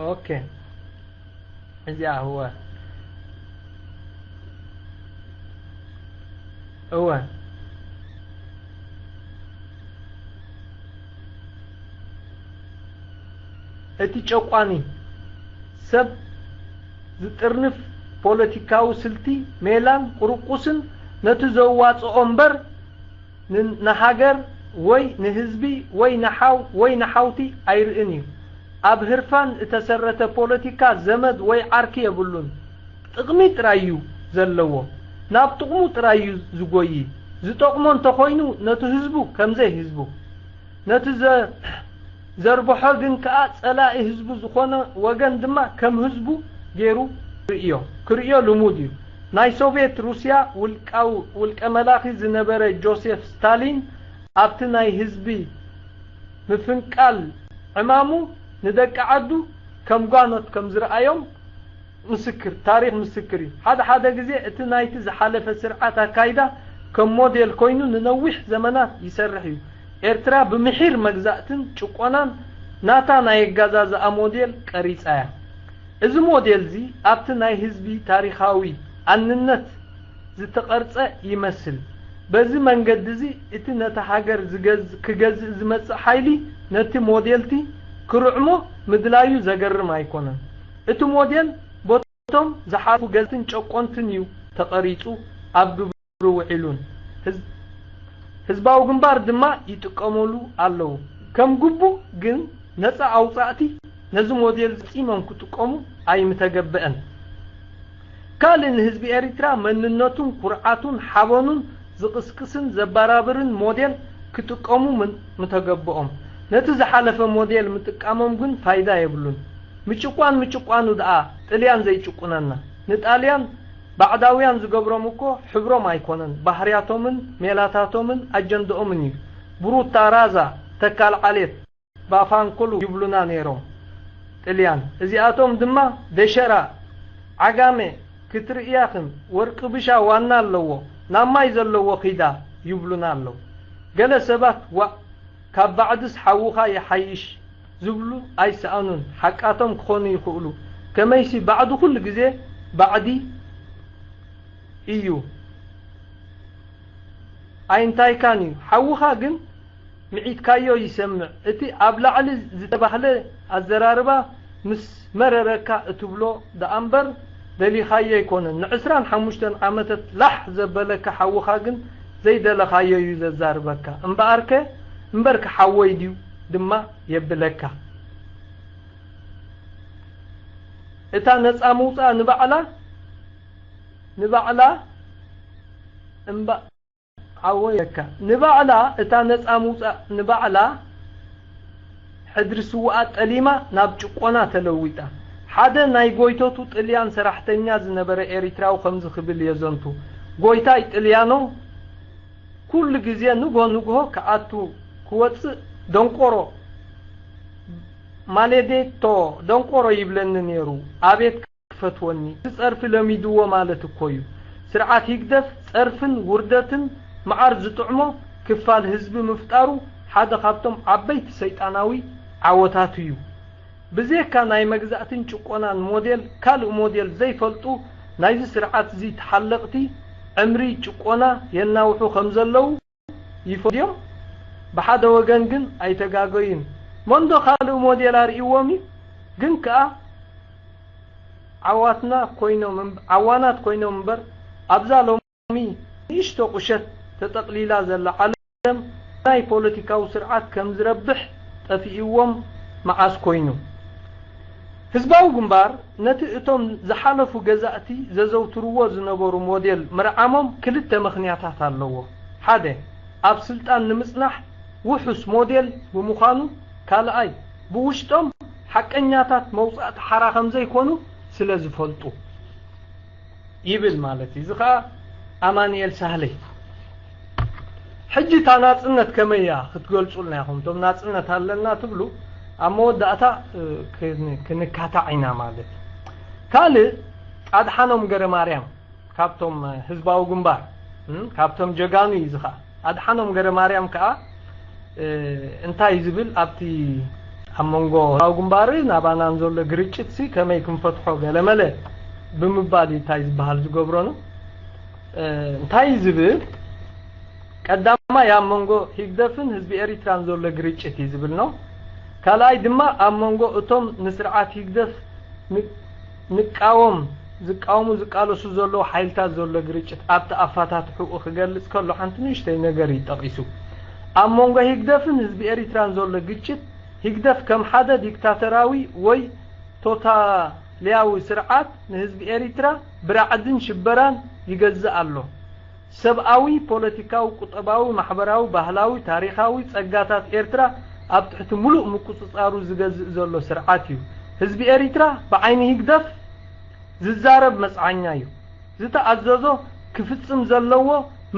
ኦኬ፣ እዚኣ እወ፣ እወ፣ እቲ ጨቋኒ ሰብ ዝጥርንፍ ፖለቲካዊ ስልቲ፣ ሜላን ቁርቁስን ነቲ ዘዋጽኦ እምበር ን-፣ ንሃገር ወይ ንህዝቢ ወይ ንሓው ወይ ንሓውቲ ኣይርእን እዩ። ኣብ ህርፋን እተሰረተ ፖለቲካ ዘመድ ወይ ዓርኪ የብሉን። ጥቕሚ ጥራይ እዩ ዘለዎ። ናብ ጥቕሙ ጥራይ እዩ ዝጎዪ። ዝጠቕሞ እንተኾይኑ ነቲ ህዝቡ ከምዘይ ህዝቡ፣ ነቲ ዘ-፣ ዘርብሖ ግን ከኣ ጸላኢ ህዝቡ ዝኾነ ወገን ድማ ከም ህዝቡ ገይሩ ርእዮ፣ ክርእዮ ልሙድ እዩ። ናይ ሶቭየት ሩስያ ውልቃው-፣ ውልቀ መላኺ ዝነበረ ጆሴፍ ስታሊን ኣብቲ ናይ ህዝቢ ምፍንቃል ዕማሙ ንደቂ ዓዱ ከም ጓኖት ከም ዝረኣዮም ምስክር፣ ታሪኽ ምስክር እዩ። ሓደ ሓደ ግዜ እቲ ናይቲ ዝሓለፈ ስርዓት ኣካይዳ ከም ሞዴል ኮይኑ ንነዊሕ ዘመናት ይሰርሕ እዩ። ኤርትራ ብምሒር መግዛእትን ጭቆናን ናታ ናይ ኣገዛዝኣ ሞዴል ቀሪጻ እያ። እዚ ሞዴል እዚ ኣብቲ ናይ ህዝቢ ታሪኻዊ ኣንነት ዝተቐርጸ ይመስል። በዚ መንገዲ እዚ እቲ ነታ ሃገር ዝገዝ-፣ ክገዝእ ዝመጽእ ሓይሊ ነቲ ሞዴልቲ ክርዕሞ ምድላዩ ዘገርም ኣይኮነን። እቲ ሞዴል በቶም ዝሓለፉ ገዝእትን ጨቆንትን እዩ ተቐሪጹ ኣብ ግብሪ ውዒሉን ህዝ-፣ ህዝባዊ ግንባር ድማ ይጥቀሙሉ ኣለዉ። ከም ግቡእ ግን ነጻ ኣውጻእቲ ነዚ ሞዴል ፈጺሞም ክጥቀሙ ኣይምተገበአን። ካልእ ንህዝቢ ኤሪትራ መንነቱን ኩርዓቱን ሓበኑን ዝቕስቅስን ዘበራብርን ሞዴል ክጥቀሙ ምን-፣ ምተገበኦም። ነቲ ዝሓለፈ ሞዴል ምጥቃሞም ግን ፋይዳ የብሉን። ምጭቋን ምጭቋኑ ደኣ ጥልያን ዘይጭቁነና። ንጣልያን ባዕዳውያን ዝገብሮም እኮ ሕብሮም ኣይኮነን፣ ባህርያቶምን ሜላታቶምን ኣጀንደኦምን እዩ። ብሩታ ራዛ፣ ተካል ዓሌት፣ ባፋንኮሉ ይብሉና ነይሮም። ጥልያን። እዚኣቶም ድማ ደሸራ፣ ዓጋመ ክትርእያኽን ወርቂ ብሻ ዋና ኣለዎ፣ ናብ ማይ ዘለዎ ኺዳ ይብሉና ኣለዉ። ገለ ሰባት ዋእ ካብ ባዕድስ ሓውኻ ይሓይሽ ዝብሉ ኣይሰኣኑን፣ ሓቃቶም ክኾኑ ይኽእሉ። ከመይሲ ባዕዲ ኩሉ ግዜ ባዕዲ እዩ። ኣይንታይካን እዩ። ሓውኻ ግን ምዒትካዮ ይሰምዕ። እቲ ኣብ ላዕሊ ዝተባህለ ኣዘራርባ ምስ መረረካ እትብሎ ደኣ እምበር ደሊኻዮ ኣይኮነን። ንዕስራን ሓሙሽተን ዓመታት ላሕ ዘበለካ ሓውኻ ግን ዘይደለኻዮ እዩ ዘዛርበካ። እምበኣርከ እምበርካ ሓወይ ድዩ ድማ የብለካ። እታ ነጻ ምውጻእ ንባዕላ ንባዕላ እምባ ዓወየካ ንባዕላ እታ ነጻ ምውጻእ ንባዕላ ሕድሪ ስውኣት ጠሊማ ናብ ጭቆና ተለዊጣ። ሓደ ናይ ጎይቶቱ ጥልያን ሰራሕተኛ ዝነበረ ኤሪትራዊ ከምዚ ክብል የዘንቱ፣ ጎይታይ ጥልያኖ ኩሉ ግዜ ንግሆ ንግሆ ክኣቱ ክወጽእ ደንቆሮ ማሌዴቶ ደንቆሮ ይብለኒ ነይሩ። ኣቤት ክፈትወኒ። እዚ ጸርፊ ለሚድዎ ማለት እኮ እዩ። ስርዓት ሂግደፍ ጸርፍን ውርደትን መዓር ዝጥዕሞ ክፋል ህዝቢ ምፍጣሩ ሓደ ካብቶም ዓበይቲ ሰይጣናዊ ዓወታቱ እዩ። ብዜካ ናይ መግዛእትን ጭቆናን ሞዴል ካልእ ሞዴል ዘይፈልጡ ናይዚ ስርዓት እዚ ተሓለቕቲ ዕምሪ ጭቆና የናውሑ ከም ዘለዉ ይፈድዮም። ብሓደ ወገን ግን ኣይተጋገዩን። መንዶ ካልእ ሞዴል ኣርእይዎም እዩ። ግን ከኣ ዓዋትና ኮይኖም እም- ዓዋናት ኮይኖም እምበር ኣብዛ ሎሚ ንእሽቶ ቁሸት ተጠቕሊላ ዘላ ዓለም ናይ ፖለቲካዊ ስርዓት ከም ዝረብሕ ጠፊእዎም መዓስ ኮይኑ? ህዝባዊ ግንባር ነቲ እቶም ዝሓለፉ ገዛእቲ ዘዘውትርዎ ዝነበሩ ሞዴል ምርዓሞም ክልተ ምኽንያታት ኣለዎ። ሓደ፣ ኣብ ስልጣን ንምጽናሕ ውሑስ ሞዴል ብምዃኑ፣ ካልኣይ፣ ብውሽጦም ሓቀኛታት መውጻእቲ ሓራ ከም ዘይኮኑ ስለ ዝፈልጡ ይብል ማለት እዩ። እዚ ኸኣ ኣማኑኤል ሳህለይ። ሕጂ እታ ናጽነት ከመይ እያ ክትገልጹልና ኢኹም? እቶም ናጽነት ኣለና ትብሉ ኣብ መወዳእታ እ፣ ክን- ክንካታዕ ኢና ማለት እዩ። ካልእ ኣድሓኖም ገረ ማርያም ካብቶም እ፣ ህዝባዊ ግንባር እ፣ ካብቶም ጀጋኑ እዩ እዚ ኸኣ። ኣድሓኖም ገረ ማርያም ከኣ እ፣ እንታይ ዝብል ኣብቲ ኣብ መንጎ ህዝባዊ ግንባር ናባናን ዘሎ ግርጭት ሲ ከመይ ክንፈትሖ ገለመለ ብምባል እዩ እንታይ ዝበሃል ዝገብሮ ነው። እ፣ እንታይ ዝብል ቀዳማይ ኣብ መንጎ ሂግደፍን ህዝቢ ኤሪትራን ዘሎ ግርጭት እዩ ዝብል ነው። ካልኣይ ድማ ኣብ መንጎ እቶም ንስርዓት ሂግደፍ ን- ንቃወም ዝቃወሙ ዝቃለሱ ዘለዉ ሓይልታት ዘሎ ግርጭት ኣብቲ ኣፋታትሕኡ ክገልጽ ከሎ ሓንቲ ንእሽተይ ነገር እዩ ጠቒሱ። ኣብ መንጎ ሂግደፍን ህዝቢ ኤሪትራን ዘሎ ግጭት ሂግደፍ ከም ሓደ ዲክታተራዊ ወይ ቶታልያዊ ስርዓት ንህዝቢ ኤሪትራ ብራዕድን ሽበራን ይገዝእ ኣሎ። ሰብኣዊ፣ ፖለቲካዊ፣ ቁጠባዊ፣ ማሕበራዊ፣ ባህላዊ፣ ታሪኻዊ ጸጋታት ኤርትራ ኣብ ትሕቲ ምሉእ ምቁጽጻሩ ዝገዝእ ዘሎ ስርዓት እዩ። ህዝቢ ኤሪትራ ብዓይኒ ህግደፍ ዝዛረብ መጽዓኛ እዩ። ዝተኣዘዞ ክፍጽም ዘለዎ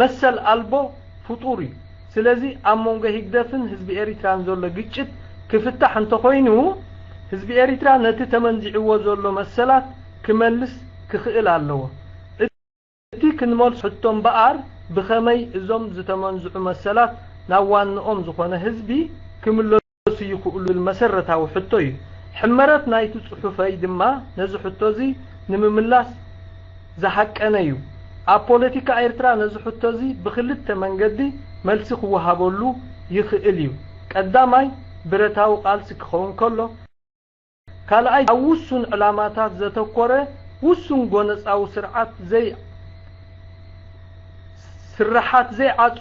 መሰል ኣልቦ ፍጡር እዩ። ስለዚ ኣብ መንጎ ህግደፍን ህዝቢ ኤሪትራን ዘሎ ግጭት ክፍታሕ እንተኾይኑ ህዝቢ ኤሪትራ ነቲ ተመንዚዕዎ ዘሎ መሰላት ክመልስ ክኽእል ኣለዎ። እቲ ክንመልሶ ሕቶ እምበኣር ብኸመይ እዞም ዝተመንዝዑ መሰላት ናብ ዋንኦም ዝኾነ ህዝቢ ክምለሱ ይኽእሉ ዝብል መሰረታዊ ሕቶ እዩ። ሕመረት ናይቲ ጽሑፈይ ድማ ነዚ ሕቶ እዚ ንምምላስ ዝሃቀነ እዩ። ኣብ ፖለቲካ ኤርትራ ነዚ ሕቶ እዚ ብኽልተ መንገዲ መልሲ ክወሃበሉ ይኽእል እዩ። ቀዳማይ ብረታዊ ቃልሲ ክኸውን ከሎ፣ ካልኣይ ኣብ ውሱን ዕላማታት ዘተኮረ ውሱን ጎነጻዊ ስርዓት ዘይ ስርሓት ዘይዓጹ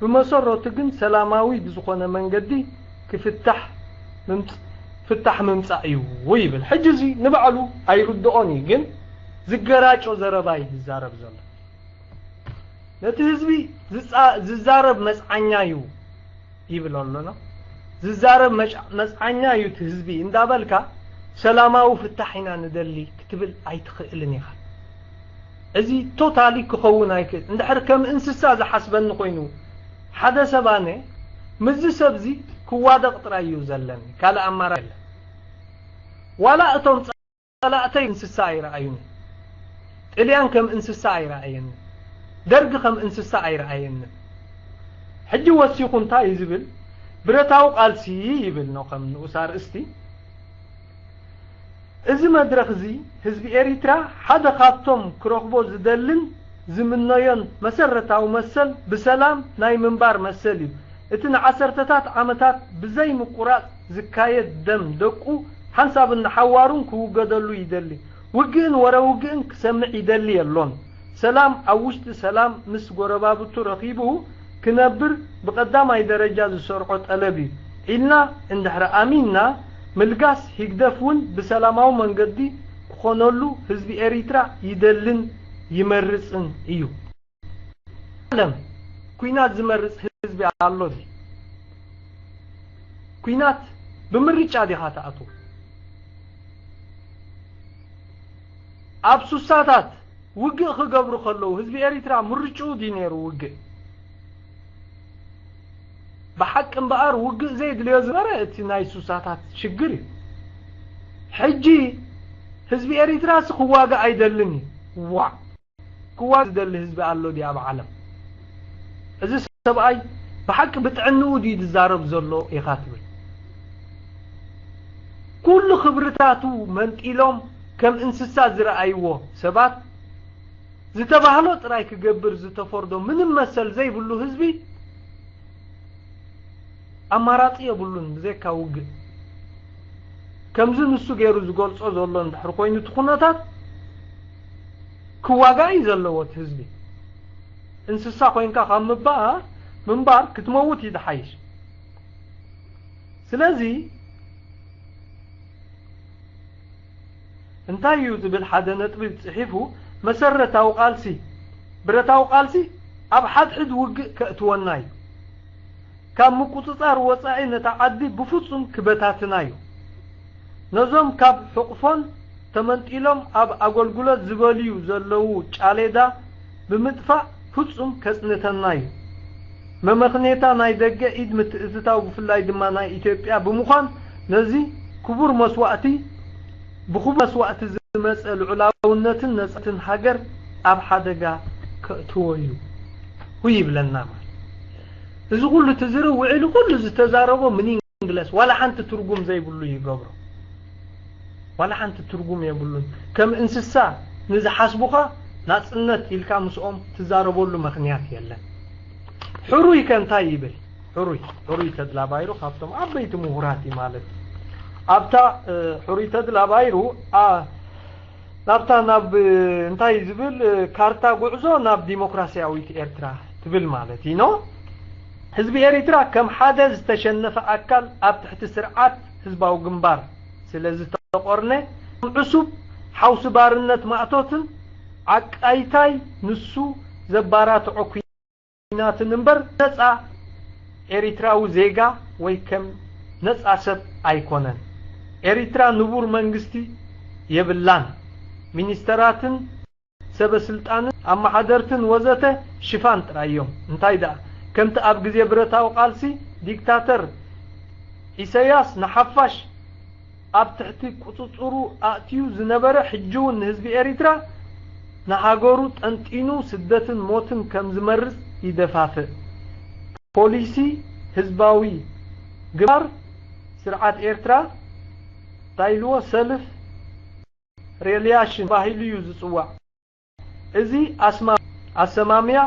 ብመሰረቱ ግን ሰላማዊ ብዝኾነ መንገዲ ክፍታሕ ምምጽ- ፍታሕ ምምጻእ እዩ ይብል። ሕጂ እዚ ንባዕሉ ኣይርድኦን እዩ፣ ግን ዝገራጮ ዘረባ እዩ ዝዛረብ ዘሎ። ነቲ ህዝቢ ዝጻ- ዝዛረብ መጽዓኛ እዩ ይብል ኣሎ ነው። ዝዛረብ መጽ- መጽዓኛ እዩ እቲ ህዝቢ እንዳበልካ ሰላማዊ ፍታሕ ኢና ንደሊ ክትብል ኣይትኽእልን ኢኻ። እዚ ቶታሊ ክኸውን ኣይክእል። እንድሕር ከም እንስሳ ዝሓስበኒ ኮይኑ ሓደ ሰብ ኣነ ምስዚ ሰብዚ ክዋደቕ ጥራይ እዩ ዘለኒ፣ ካልእ ኣማራጭ የለን። ዋላ እቶም ጸላእተይ እንስሳ ኣይረኣዩኒ። ጥልያን ከም እንስሳ ኣይረኣየኒ። ደርጊ ከም እንስሳ ኣይረኣየኒ። ሕጂ ወሲኹ እንታይ እዩ ዝብል? ብረታዊ ቃልሲ ይብል ነው ከም ንኡስ ኣርእስቲ። እዚ መድረኽ እዚ ህዝቢ ኤሪትራ ሓደ ካብቶም ክረኽቦ ዝደልን ዝምነዮን መሰረታዊ መሰል ብሰላም ናይ ምንባር መሰል እዩ። እቲ ንዓሰርተታት ዓመታት ብዘይ ምቁራጽ ዝካየድ ደም ደቁ ሓንሳብን ንሓዋሩን ክውገደሉ ይደሊ። ውግእን ወረ ውግእን ክሰምዕ ይደሊ የሎን። ሰላም ኣብ ውሽጢ ሰላም ምስ ጎረባብቱ ረኺቡ ክነብር ብቐዳማይ ደረጃ ዝሰርዖ ጠለብ እዩ ኢልና እንድሕሪ ኣሚንና፣ ምልጋስ ሂግደፍ እውን ብሰላማዊ መንገዲ ክኾነሉ ህዝቢ ኤሪትራ ይደልን ይመርጽን እዩ። ዓለም ኩናት ዝመርጽ ህዝቢ ኣሎ ድዩ? ኩናት ብምርጫ ዲኻ ትኣትዎ? ኣብ ሱሳታት ውግእ ክገብሩ ከለዉ ህዝቢ ኤሪትራ ምርጭኡ ድዩ ነይሩ ውግእ? ብሓቂ እምበኣር ውግእ ዘየድልዮ ዝበረ እቲ ናይ ሱሳታት ሽግር እዩ። ሕጂ ህዝቢ ኤሪትራስ ክዋጋእ ኣይደልን እዩ። ዋዕ! ክዋጋእ ዝደሊ ህዝቢ ኣሎ ድዩ ኣብ ዓለም? እዚ ሰብኣይ ብሓቂ ብጥዕንኡ ድዩ ዝዛረብ ዘሎ ኢኻ ትብል? ኩሉ ክብርታቱ መንጢሎም ከም እንስሳ ዝረኣይዎ ሰባት፣ ዝተባህሎ ጥራይ ክገብር ዝተፈርዶ ምንም መሰል ዘይብሉ ህዝቢ ኣማራጺ የብሉን ብዘይካ ውግእ። ከምዚ ንሱ ገይሩ ዝገልጾ ዘሎ እንድሕር ኮይኑ እቲ ኩነታት ክዋጋእ እዩ ዘለዎ እቲ ህዝቢ። እንስሳ ኮይንካ ካብ ምባር ምንባር ክትመውት እዩ ዝሓይሽ። ስለዚ እንታይ እዩ ዝብል ሓደ ነጥቢ ጽሒፉ፣ መሰረታዊ ቃልሲ፣ ብረታዊ ቃልሲ ኣብ ሓድሕድ ውግእ ከእትወና እዩ። ካብ ምቁጽጻር ወጻኢ ነታ ዓዲ ብፍጹም ክበታትና እዩ። ነዞም ካብ ሕቕፎን ተመንጢሎም ኣብ ኣገልግሎት ዝበልዩ ዘለዉ ጫሌዳ ብምጥፋእ ፍጹም ከጽንተና እዩ። መመኽኔታ ናይ ደገ ኢድ ምትእትታው ብፍላይ ድማ ናይ ኢትዮጵያ ብምዃን ነዚ ክቡር መስዋእቲ ብኽቡር መስዋእቲ ዝመጸ ልዑላውነትን ነጻነትን ሃገር ኣብ ሓደጋ ከእትዎ እዩ ይብለና ማለት። እዚ ኩሉ ትዝሪ ውዒሉ ኩሉ ዝተዛረቦ ምኒንግለስ ዋላ ሓንቲ ትርጉም ዘይብሉ ይገብሮ። ዋላ ሓንቲ ትርጉም የብሉን። ከም እንስሳ ንዝሓስቡኻ ናጽነት ኢልካ ምስኦም ትዛረበሉ ምኽንያት የለን። ሕሩይ ከ እንታይ ይብል? ሕሩይ፣ ሕሩይ ተድላ ባይሩ ካብቶም ዓበይቲ ምሁራት እዩ ማለት። ኣብታ፣ እ፣ ሕሩይ ተድላ ባይሩ፣ ኣ፣ ናብታ ናብ፣ እ፣ እንታይ ዝብል፣ እ፣ ካርታ ጉዕዞ ናብ ዲሞክራሲያዊት ኤርትራ ትብል ማለት እዩ፣ ኖ? ህዝቢ ኤሪትራ ከም ሓደ ዝተሸነፈ ኣካል ኣብ ትሕቲ ስርዓት ህዝባዊ ግንባር ስለ ዝተቆርነ፣ ዕሱብ ሓውሲ ባርነት ማእቶትን ዓቃይታይ ንሱ ዘባራትዖ ኩናትን እምበር ነጻ ኤሪትራዊ ዜጋ ወይ ከም ነጻ ሰብ ኣይኮነን። ኤሪትራ ንቡር መንግስቲ የብላን። ሚኒስተራትን ሰበ ስልጣንን ኣመሓደርትን ወዘተ ሽፋን ጥራይ እዮም። እንታይ ደኣ፣ ከምቲ ኣብ ግዜ ብረታዊ ቃልሲ ዲክታተር ኢሰያስ ንሓፋሽ ኣብ ትሕቲ ቁጽጽሩ ኣእትዩ ዝነበረ፣ ሕጂ እውን ንህዝቢ ኤሪትራ ንሃገሩ ጠንጢኑ ስደትን ሞትን ከም ዝመርጽ ይደፋፍእ። ፖሊሲ ህዝባዊ ግንባር ስርዓት ኤርትራ እንታይ ኢልዎ፣ ሰልፍ ሬልያሽን ተባሂሉ እዩ ዝጽዋዕ። እዚ ኣስማ-፣ ኣሰማምያ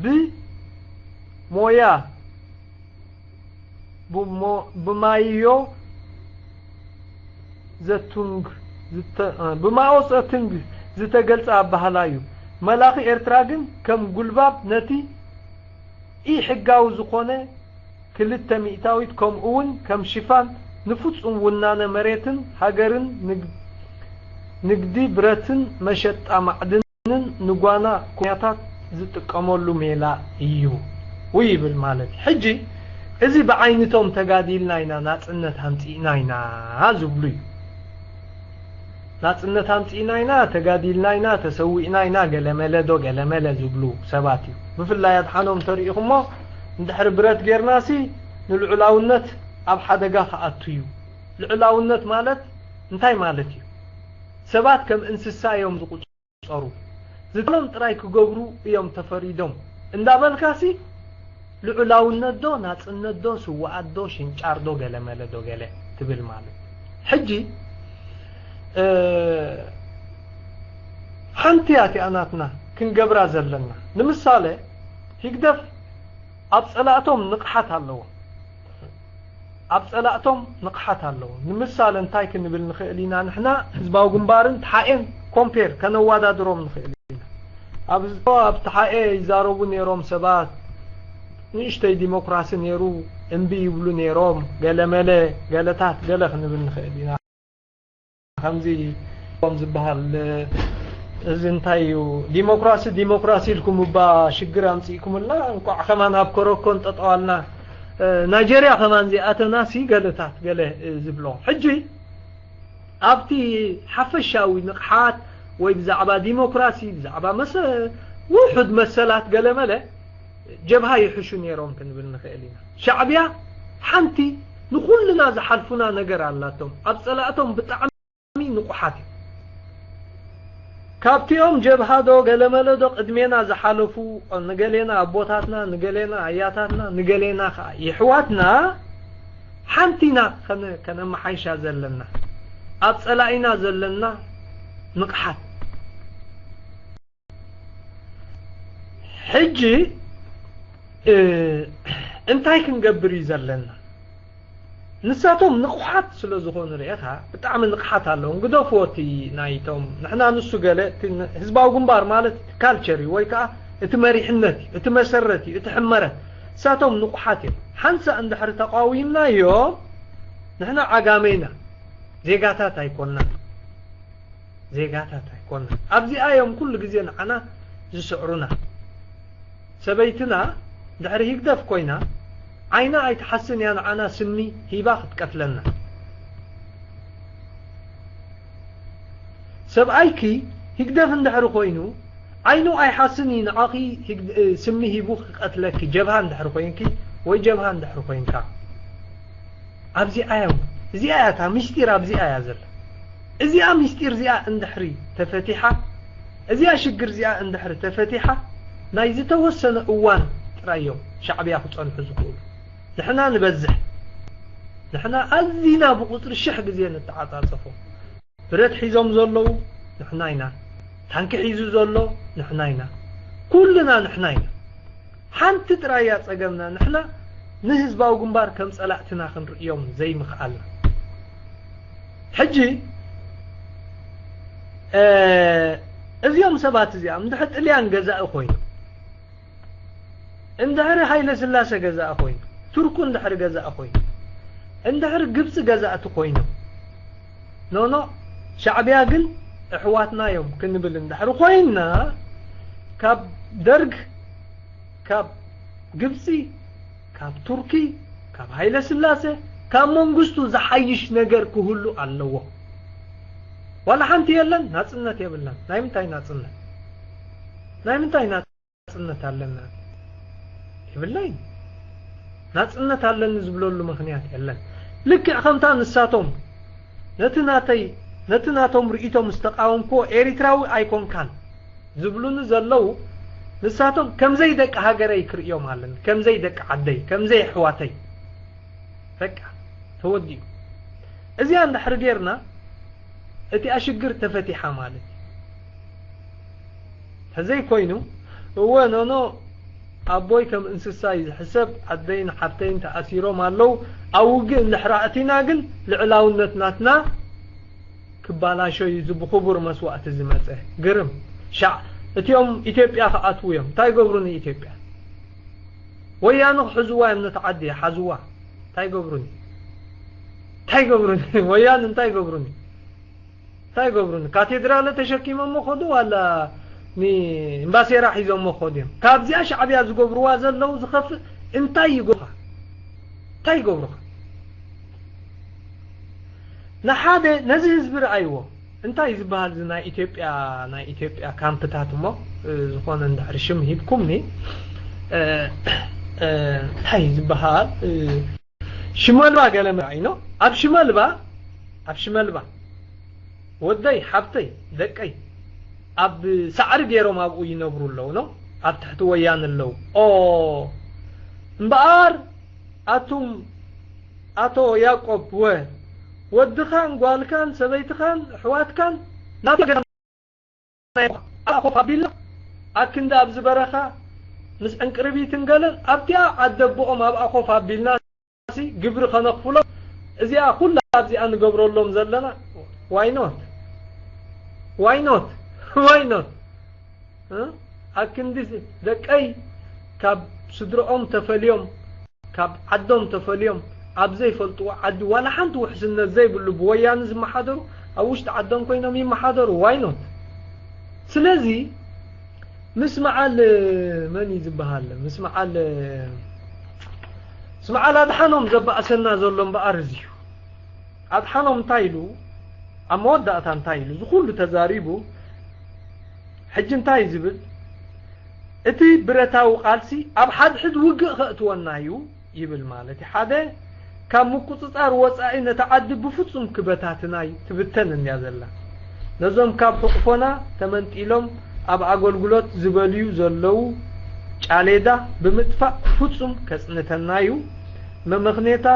ብሞያ ብሞ-፣ ብማዮ ዘቱንግ ዝተ-፣ ብማኦ ዘቱንግ ዝተገልጸ ኣበሃህላ እዩ። መላኺ ኤርትራ ግን ከም ጉልባብ ነቲ ኢ-ሕጋዊ ዝኾነ ክልተ ሚእታዊት፣ ከምኡ እውን ከም ሽፋን ንፍጹም ውናነ መሬትን ሃገርን ንግ-፣ ንግዲ ብረትን መሸጣ ማዕድንን ንጓና ኩናታት ዝጥቀመሉ ሜላ እዩ ይብል ማለት እዩ። ሕጂ እዚ ብዓይነቶም ተጋዲልና ኢና፣ ናጽነት ኣምጺእና ኢና ዝብሉ እዩ። ናጽነት ኣምጺእና ኢና፣ ተጋዲልና ኢና፣ ተሰዊእና ኢና፣ ገለመለ ዶ ገለመለ ዝብሉ ሰባት እዩ። ብፍላይ ኣድሓኖም ተሪኢኹሞ፣ እንድሕሪ ብረት ጌርናሲ ንልዑላውነት ኣብ ሓደጋ ክኣቱ እዩ። ልዑላውነት ማለት እንታይ ማለት እዩ? ሰባት ከም እንስሳ እዮም ዝቑጸሩ። ዝተሎም ጥራይ ክገብሩ እዮም ተፈሪዶም እንዳበልካሲ፣ ልዑላውነት ዶ፣ ናጽነት ዶ፣ ስውኣት ዶ፣ ሽንጫር ዶ፣ ገለመለ ዶ፣ ገለ ትብል ማለት። ሕጂ፣ እ፣ ሓንቲ እያ እቲኣ ናትና ክንገብራ ዘለና። ንምሳሌ፣ ህግደፍ ኣብ ጸላእቶም ንቕሓት ኣለዎ። ኣብ ጸላእቶም ንቕሓት ኣለዎ። ንምሳሌ እንታይ ክንብል ንኽእል ኢና? ንሕና ህዝባዊ ግንባርን ተሓኤን ኮምፔር ከነወዳድሮም ንኽእል ኢና። ኣብ፣ ኣብ ተሓኤ ይዛረቡ ነይሮም ሰባት፣ ንእሽተይ ዲሞክራሲ ነይሩ፣ እምቢ ይብሉ ነይሮም፣ ገለመለ፣ ገለታት፣ ገለ ክንብል ንኽእል ኢና። ከምዚ ከም ዝበሃል፣ እዚ እንታይ እዩ? ዲሞክራሲ፣ ዲሞክራሲ ኢልኩም እባ ሽግር ኣምጺእኩምልና። እንቋዕ ከማን ኣብ ኮረኮን ጠጠዋልና። እ፣ ናይጀርያ ከማን ዚኣተናሲ ገለታት፣ ገለ፣ እ፣ ዝብሎ። ሕጂ ኣብቲ ሓፈሻዊ ንቕሓት ወይ ብዛዕባ ዲሞክራሲ፣ ብዛዕባ መሰ-፣ ውሑድ መሰላት ገለመለ፣ ጀብሃ ይሕሹ ነይሮም ክንብል ንኽእል ኢና። ሻዕብያ ሓንቲ ንኹልና ዝሓልፉና ነገር ኣላቶም። ኣብ ጸላእቶም ብጣዕሚ ንቑሓት እዮም። ካብቲኦም ጀብሃ ዶ ገለመለ ዶ ቅድሜና ዝሓለፉ፣ ንገሌና ኣቦታትና፣ ንገሌና ኣያታትና፣ ንገሌና ኸዓ የሕዋትና፣ ሓንቲ ኢና ከነ-፣ ከነመሓይሻ ዘለና። ኣብ ጸላኢና ዘለና ንቕሓት። ሕጂ፣ እ፣ እንታይ ክንገብር እዩ ዘለና? ንሳቶም ንቑሓት ስለ ዝኾኑ ርኤኻ፣ ብጣዕሚ ንቕሓት ኣለዎም። ግደፍዎ እቲ ናይቶም፣ ንሕና ንሱ ገለ፣ እቲ ን-፣ ህዝባዊ ግንባር ማለት እቲ ካልቸር እዩ፣ ወይ ከኣ እቲ መሪሕነት እዩ፣ እቲ መሰረት እዩ፣ እቲ ሕመረት። ንሳቶም ንቑሓት እዮም። ሓንሳእ እንድሕሪ ተቃዊምናዮም፣ ንሕና ዓጋመ ኢና፣ ዜጋታት ኣይኮንናን። ዜጋታት ኣይኮንናን። ኣብዚኣ እዮም ኩሉ ግዜ ንዓና ዝስዕሩና። ሰበይትና ድሕሪ ህግደፍ ኮይና፣ ዓይና ኣይትሓስን እያ ንዓና ስሚ ሂባ ክትቀትለና። ሰብኣይኪ ህግደፍ እንድሕሪ ኮይኑ፣ ዓይኑ ኣይሓስን እዩ ንዓኺ ህግ-፣ እ፣ ስሚ ሂቡ ክቀትለኪ፣ ጀብሃ እንድሕሪ ኮይንኪ ወይ ጀብሃ እንድሕሪ ኮይንካ። ኣብዚኣ እዮም፣ እዚኣ እያ እታ ምስጢር፣ ኣብዚኣ እያ ዘላ። እዚኣ ምስጢር እዚኣ እንድሕሪ ተፈቲሓ፣ እዚኣ ሽግር እዚኣ እንድሕሪ ተፈቲሓ፣ ናይ ዝተወሰነ እዋን ጥራይ እዮም ሻዕብያ ክጸንሑ ዝኽእሉ። ንሕና ንበዝሕ። ንሕና ኣዚና ብቁጽሪ ሽሕ ግዜ ንተዓጻጸፎ። ብረት ሒዞም ዘለዉ ንሕና ኢና። ታንኪ ሒዙ ዘሎ ንሕና ኢና። ኩልና ንሕና ኢና። ሓንቲ ጥራይ እያ ጸገምና፣ ንሕና ንህዝባዊ ግንባር ከም ጸላእትና ክንርእዮም ዘይምኽኣልና። ሕጂ፣ እ፣ እዚኦም ሰባት እዚኣም እንድሕር ጥልያን ገዛኢ ኮይኑ፣ እንድሕር ሃይለ ስላሰ ገዛኢ ኮይኑ፣ ቱርኩ እንድሕር ገዛኢ ኮይኑ፣ እንድሕር ግብጺ ገዛእቲ ኮይኖም፣ ኖ፣ ኖ፣ ሻዕብያ ግን ኣሕዋትና እዮም ክንብል እንድሕር ኮይንና፣ ካብ ደርግ፣ ካብ ግብጺ፣ ካብ ቱርኪ፣ ካብ ሃይለ ስላሰ፣ ካብ መንግስቱ ዝሓይሽ ነገር ክህሉ ኣለዎ። ዋላ ሓንቲ የለን፣ ናጽነት የብልናን። ናይ ምንታይ ናጽነት? ናይ ምንታይ ናጽነት ኣለና? የብለይን። ናጽነት ኣለኒ ዝብለሉ ምኽንያት የለን። ልክዕ ከምታ ንሳቶም ነቲ ናተይ፣ ነቲ ናቶም ርእይቶ ምስ ተቃወምክዎ ኤሪትራዊ ኣይኮንካን ዝብሉኒ ዘለዉ፣ ንሳቶም ከምዘይ ደቂ ሃገረይ ክርእዮም ኣለኒ፣ ከምዘይ ደቂ ዓደይ፣ ከምዘይ ኣሕዋተይ። በቃ ተወዲኡ። እዚኣ እንድሕሪ ጌርና፣ እቲኣ ሽግር ተፈቲሓ ማለት እዩ። ተዘይኮይኑ፣ እወ ኖኖ፣ ኣቦይ ከም እንስሳ እዩ ዝሕሰብ፣ ዓደይን ሓብተይን ተኣሲሮም ኣለዉ፣ ኣብ ውግእ እንድሕር ኣእቲና ግን ልዕላውነት ናትና ክባላሾ እዩ፣ እዚ ብኽቡር መስዋእቲ ዝመጸ። ግርም። ሻዕ-፣ እቲኦም ኢትዮጵያ ክኣትዉ እዮም። እንታይ ይገብሩ ንኢትዮጵያ? ወያነ ክሕዝዋ እዮም ነቲ ዓዲ፣ ሓዝዋ። እንታይ ይገብሩኒ? እንታይ ይገብሩኒ? ወያነ እንታይ ይገብሩኒ? እንታይ ይገብሩኒ? ካቴድራለ ተሸኪሞሞ ኸዱ ዋላ ንእምባሴራ ሒዞሞ ኸዱ እዮም? ካብዚኣ ሻዕብያ ዝገብርዋ ዘለዉ ዝኸፍእ እንታይ ይገብሩኻ? እንታይ ይገብሩኻ? ንሓደ ነዚ ህዝቢ ረኣይዎ። እንታይ ዝበሃል እዚ ናይ ኢትዮጵያ፣ ናይ ኢትዮጵያ ካምፕታት እሞ፣ እ፣ ዝኾነ እንድሕሪ ሽም ሂብኩምኒ፣ እ፣ እ፣ እንታይ ዝበሃል፣ እ፣ ሽመልባ ገለ መራኢኖ፣ ኣብ ሽመልባ፣ ኣብ ሽመልባ ወደይ፣ ሓብተይ፣ ደቀይ ኣብ ሳዕሪ ገይሮም ኣብኡ ይነብሩ ኣለዉ ነው፣ ኣብ ትሕቲ ወያነ ኣለዉ። ኦ እምበኣር ኣቱም ኣቶ ያዕቆብ፣ ወ ወድኻን ጓልካን ሰበይትኻን ኣሕዋትካን ናብ ገዛ ኣብ ኣኾፍ ኣቢልና፣ ኣክንዲ ኣብዚ በረኻ ምስ ዕንቅርቢትን ገለን ኣብቲኣ ዓዲ ኣቦኦም ኣብ ኣኾፍ ኣቢልና ሲ ግብሪ ከነኽፍሎም፣ እዚኣ ኩላ ኣብዚኣ ንገብረሎም ዘለና። Why not? Why not? Why not? እ? ኣክንዲ ደቀይ ካብ ስድረኦም ተፈልዮም፣ ካብ ዓዶም ተፈልዮም፣ ኣብ ዘይፈልጥዎ ዓዲ ዋላ ሓንቲ ውሕስነት ዘይብሉ ብወያነ ዝመሓደሩ ኣብ ውሽጢ ዓዶም ኮይኖም ይመሓደሩ። Why not? ስለዚ ምስ መዓል መን እዩ ዝበሃል? ምስ መዓል ምስ መዓል ኣድሓኖም ዘባእሰና ዘሎ እምበኣር እዚ እዩ። ኣድሓኖም እንታይ ኢሉ? ኣብ መወዳእታ እንታይ ኢሉ? እዚ ኩሉ ተዛሪቡ፣ ሕጂ እንታይ እዩ ዝብል? እቲ ብረታዊ ቃልሲ ኣብ ሓድሕድ ውግእ ከእትወና እዩ ይብል ማለት እዩ። ሓደ፣ ካብ ምቁጽጻር ወጻኢ ነታ ዓዲ ብፍጹም ክበታትናይ ትብተን እንድያ ዘላ። ነዞም ካብ ሕቑፎና ተመንጢሎም ኣብ ኣገልግሎት ዝበልዩ ዘለዉ ጫሌዳ ብምጥፋእ ፍጹም ከጽንተና እዩ። መመኽኔታ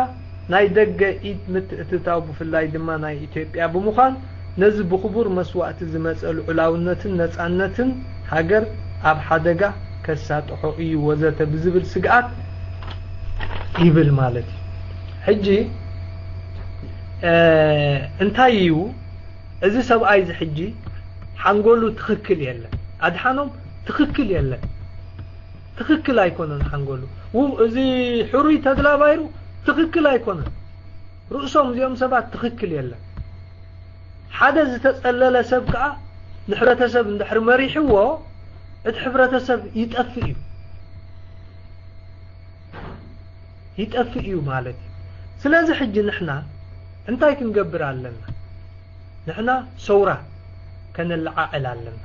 ናይ ደገ ኢድ ምትእትታው ብፍላይ ድማ ናይ ኢትዮጵያ ብምዃን ነዚ ብኽቡር መስዋእቲ ዝመጸ ልዑላውነትን ነጻነትን ሃገር ኣብ ሓደጋ ከሳጥሖ እዩ ወዘተ ብዝብል ስግኣት ይብል ማለት እዩ። ሕጂ እንታይ እዩ እዚ ሰብኣይ እዚ? ሕጂ ሓንጎሉ ትኽክል የለን። ኣድሓኖም ትኽክል የለን። ትኽክል ኣይኮነን ሓንጎሉ። እዚ ሕሩይ ተድላ ባይሩ ትኽክል ኣይኮነን። ርእሶም እዚኦም ሰባት ትኽክል የለን። ሓደ ዝተጸለለ ሰብ ከኣ ንሕብረተሰብ እንድሕር መሪሕዎ እቲ ሕብረተሰብ ይጠፍእ እዩ። ይጠፍእ እዩ ማለት እዩ። ስለዚ ሕጂ ንሕና እንታይ ክንገብር ኣለና? ንሕና ሰውራ ከነለዓዕል ኣለና።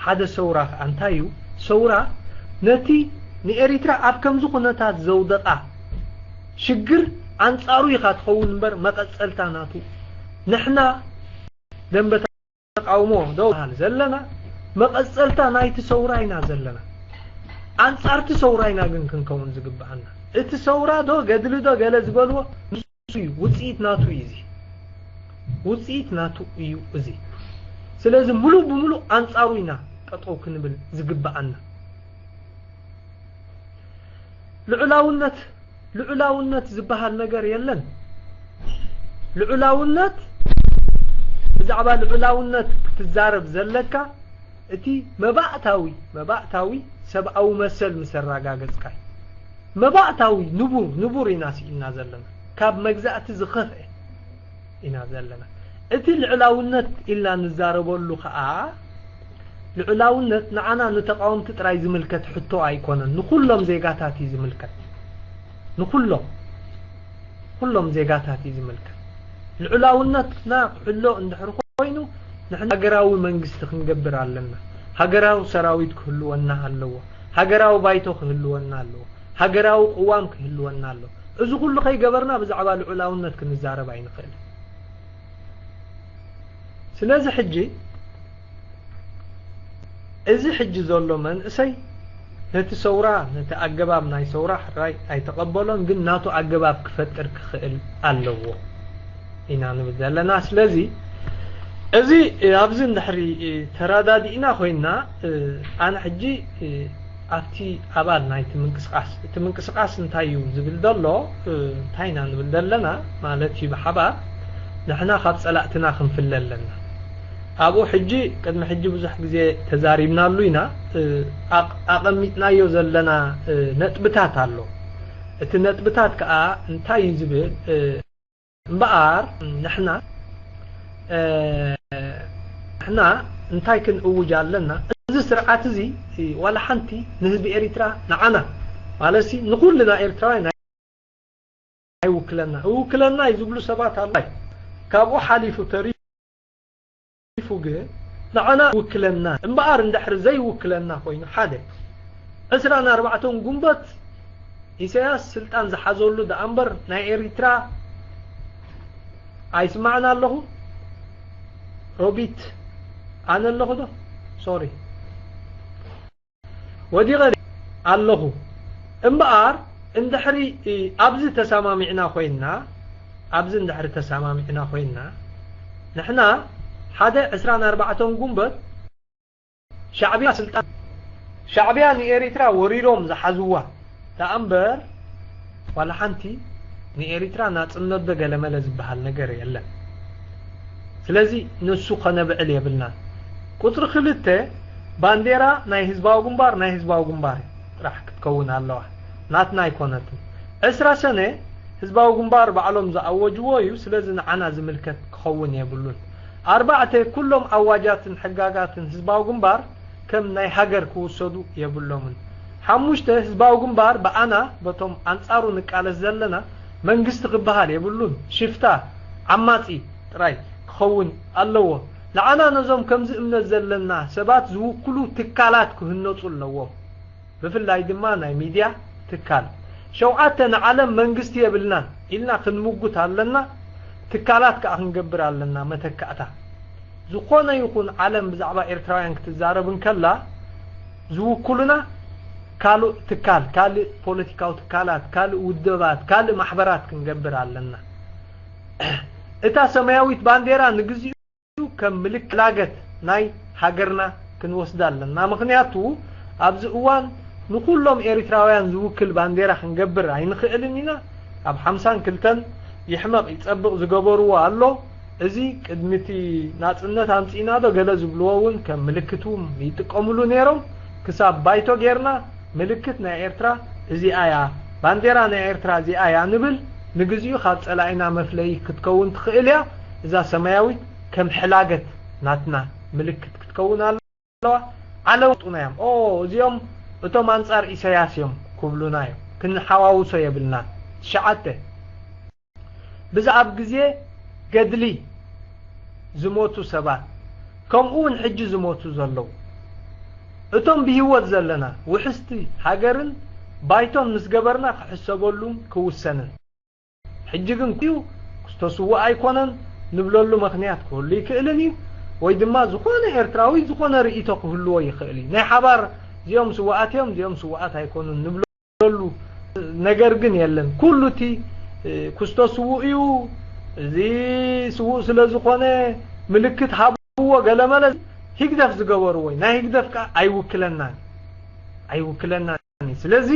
ሓደ ሰውራ ከኣ እንታይ እዩ? ሰውራ ነቲ ንኤሪትራ ኣብ ከምዚ ኩነታት ዘውደቓ ሽግር ኣንጻሩ ኢኻ ትኸውን እምበር መቐጸልታ ናቱ። ንሕና ደንበ ተቃውሞ ዶ በሃል ዘለና መቐጸልታ ናይቲ ሰውራ ኢና ዘለና። ኣንጻርቲ ሰውራ ኢና ግን ክንከውን ዝግብኣና። እቲ ሰውራ ዶ ገድሊ ዶ ገለ ዝበልዎ ንሱ እዩ፣ ውጽኢት ናቱ እዩ እዚ። ውጽኢት ናቱ እዩ እዚ። ስለዚ ምሉእ ብምሉእ ኣንጻሩ ኢና ጠጠው ክንብል ዝግብኣና። ልዑላውነት ልዑላውነት ዝበሃል ነገር የለን። ልዑላውነት ብዛዕባ ልዑላውነት ክትዛረብ ዘለካ እቲ መባእታዊ መባእታዊ ሰብኣዊ መሰል ምስ ኣረጋገጽካ እዩ። መባእታዊ ንቡር ንቡር ኢና ስኢንና ዘለና። ካብ መግዛእቲ ዝኸፍአ ኢና ዘለና። እቲ ልዕላውነት ኢልና ንዛረበሉ ከኣ ልዑላውነት ንዓና ንተቃወምቲ ጥራይ ዝምልከት ሕቶ ኣይኮነን፣ ንኩሎም ዜጋታት እዩ ዝምልከት። ንኩሎም ኩሎም ዜጋታት እዩ ዝምልከት። ልዑላውነትና ክሕሎ እንድሕር ኮይኑ ንሕና ሃገራዊ መንግስቲ ክንገብር ኣለና። ሃገራዊ ሰራዊት ክህልወና ኣለዎ። ሃገራዊ ባይቶ ክህልወና ኣለዎ። ሃገራዊ ቅዋም ክህልወና ኣለዎ። እዚ ኩሉ ከይገበርና ብዛዕባ ልዑላውነት ክንዛረብ ኣይንኽእልን። ስለዚ ሕጂ እዚ ሕጂ ዘሎ መንእሰይ ነቲ ሰውራ ነቲ ኣገባብ ናይ ሰውራ ሕራይ ኣይተቐበሎን፣ ግን ናቱ ኣገባብ ክፈጥር ክኽእል ኣለዎ ኢና ንብል ዘለና። ስለዚ እዚ ኣብዚ እንድሕሪ ተረዳዲእና ኮይንና ኣነ ሕጂ ኣብቲ ኣባል ናይቲ ምንቅስቃስ እቲ ምንቅስቃስ እንታይ እዩ ዝብል ዘሎ እንታይ ኢና ንብል ዘለና ማለት እዩ ብሓባር ንሕና ካብ ጸላእትና ክንፍለ ኣለና። ኣብኡ ሕጂ ቅድሚ ሕጂ ብዙሕ ግዜ ተዛሪብናሉ ኢና ኣቐሚጥናዮ ዘለና ነጥብታት ኣሎ። እቲ ነጥብታት ከዓ እንታይ እዩ ዝብል እምበኣር ንሕና ንሕና እንታይ ክንእውጅ ኣለና? እዚ ስርዓት እዚ ዋላ ሓንቲ ንህዝቢ ኤሪትራ ንዓና ማለት ንኩልና ኤርትራውያን ኣይውክለና። እውክለና እዩ ዝብሉ ሰባት ኣለዉ። ካብኡ ሓሊፉ ተሪፉ ግን ንዓና ይውክለና እምበኣር እንድሕር ዘይውክለና ኮይኑ ሓደ ዕስራን ኣርባዕተን ጉንበት ኢሳያስ ስልጣን ዝሓዘሉ ደኣ እምበር ናይ ኤሪትራ ኣይስማዕን ኣለኹ? ሮቢት፣ ኣነ ኣለኹ ዶ? ሶሪ። ወዲቐ ኣለኹ። እምበኣር፣ እንድሕሪ፣ እ፣ ኣብዚ ተሰማሚዕና ኮይንና፣ ኣብዚ እንድሕሪ ተሰማሚዕና ኮይንና፣ ንሕና ሓደ ዕስራን ኣርባዕተን ጉንበት ሻዕብያ ስልጣን፣ ሻዕብያ ንኤሪትራ ወሪሮም ዝሓዝዋ ደኣ እምበር፣ ዋላ ሓንቲ ንኤሪትራ ናጽነት ዶ ገለመለ ዝበሃል ነገር የለን። ስለዚ ንሱ ከነብዕል የብልናን። ቁጽሪ ክልተ፣ ባንዴራ ናይ ህዝባዊ ግንባር ናይ ህዝባዊ ግንባር ጥራሕ ክትከውን ኣለዋ፣ ናትና ኣይኮነትን። ዕስራ ሰነ ህዝባዊ ግንባር ባዕሎም ዝኣወጅዎ እዩ፣ ስለዚ ንዓና ዝምልከት ክኸውን የብሉን። ኣርባዕተ፣ ኩሎም ኣዋጃትን ሕጋጋትን ህዝባዊ ግንባር ከም ናይ ሃገር ክውሰዱ የብሎምን። ሓሙሽተ፣ ህዝባዊ ግንባር ብኣና በቶም ኣንጻሩ ንቃለስ ዘለና መንግስቲ ክበሃል የብሉን። ሽፍታ፣ ዓማጺ ጥራይ ክኸውን ኣለዎ። ንዓና ነዞም ከምዚ እምነት ዘለና ሰባት ዝውክሉ ትካላት ክህነጹ ኣለዎም። ብፍላይ ድማ ናይ ሚድያ ትካል። ሸውዓተ፣ ንዓለም መንግስቲ የብልናን ኢልና ክንምጉት ኣለና፣ ትካላት ከኣ ክንገብር ኣለና መተካእታ። ዝኾነ ይኹን ዓለም ብዛዕባ ኤርትራውያን ክትዛረብ እንከላ፣ ዝውክሉና ካልእ ትካል፣ ካልእ ፖለቲካዊ ትካላት፣ ካልእ ውደባት፣ ካልእ ማሕበራት ክንገብር ኣለና። እታ ሰማያዊት ባንዴራ ንግዚኡ ከም ምልክት ላገት ናይ ሃገርና ክንወስዳ ኣለና። ምኽንያቱ ኣብዚ እዋን ንኹሎም ኤሪትራውያን ዝውክል ባንዴራ ክንገብር ኣይንኽእልን ኢና። ኣብ ሓምሳን ክልተን ይሕመቕ ይጸብቕ ዝገበርዎ ኣሎ። እዚ ቅድሚ እቲ ናጽነት ኣምጺእና ዶ ገለ ዝብልዎ እውን ከም ምልክት እውን ይጥቀምሉ ነይሮም። ክሳብ ባይቶ ጌርና ምልክት ናይ ኤርትራ እዚኣ እያ፣ ባንዴራ ናይ ኤርትራ እዚኣ እያ ንብል። ንግዚኡ ካብ ጸላኢና መፍለዪ ክትከውን ትኽእል እያ። እዛ ሰማያዊት ከም ሕላገት ናትና ምልክት ክትከውን ኣለዋ። ዓለውጡና እዮም። ኦ፣ እዚኦም እቶም ኣንጻር ኢሳያስ እዮም ክብሉና እዮም። ክንሓዋውሶ የብልና። ትሽዓተ፣ ብዛዕባ ግዜ ገድሊ ዝሞቱ ሰባት፣ ከምኡ እውን ሕጂ ዝሞቱ ዘለዉ፣ እቶም ብህይወት ዘለና ውሕስቲ ሃገርን ባይቶን ምስ ገበርና ክሕሰበሉን ክውሰንን። ሕጂ ግን ኩዩ ክስተስውእ ኣይኮነን ንብለሉ ምኽንያት ክህሉ ይክእልን እዩ፣ ወይ ድማ ዝኾነ ኤርትራዊ ዝኾነ ርእይቶ ክህልዎ ይኽእል እዩ። ናይ ሓባር እዚኦም ስውኣት እዮም፣ እዚኦም ስውኣት ኣይኮኑን ንብለሉ ነገር ግን የለን። ኩሉ እቲ፣ እ፣ ክስተስውእ እዩ፣ እዚ ስውእ ስለ ዝኾነ ምልክት ሃብዎ ገለመለ፣ ሂግደፍ ዝገበርዎ እዩ። ናይ ሂግደፍ ከኣ ኣይውክለናን፣ ኣይውክለናን። ስለዚ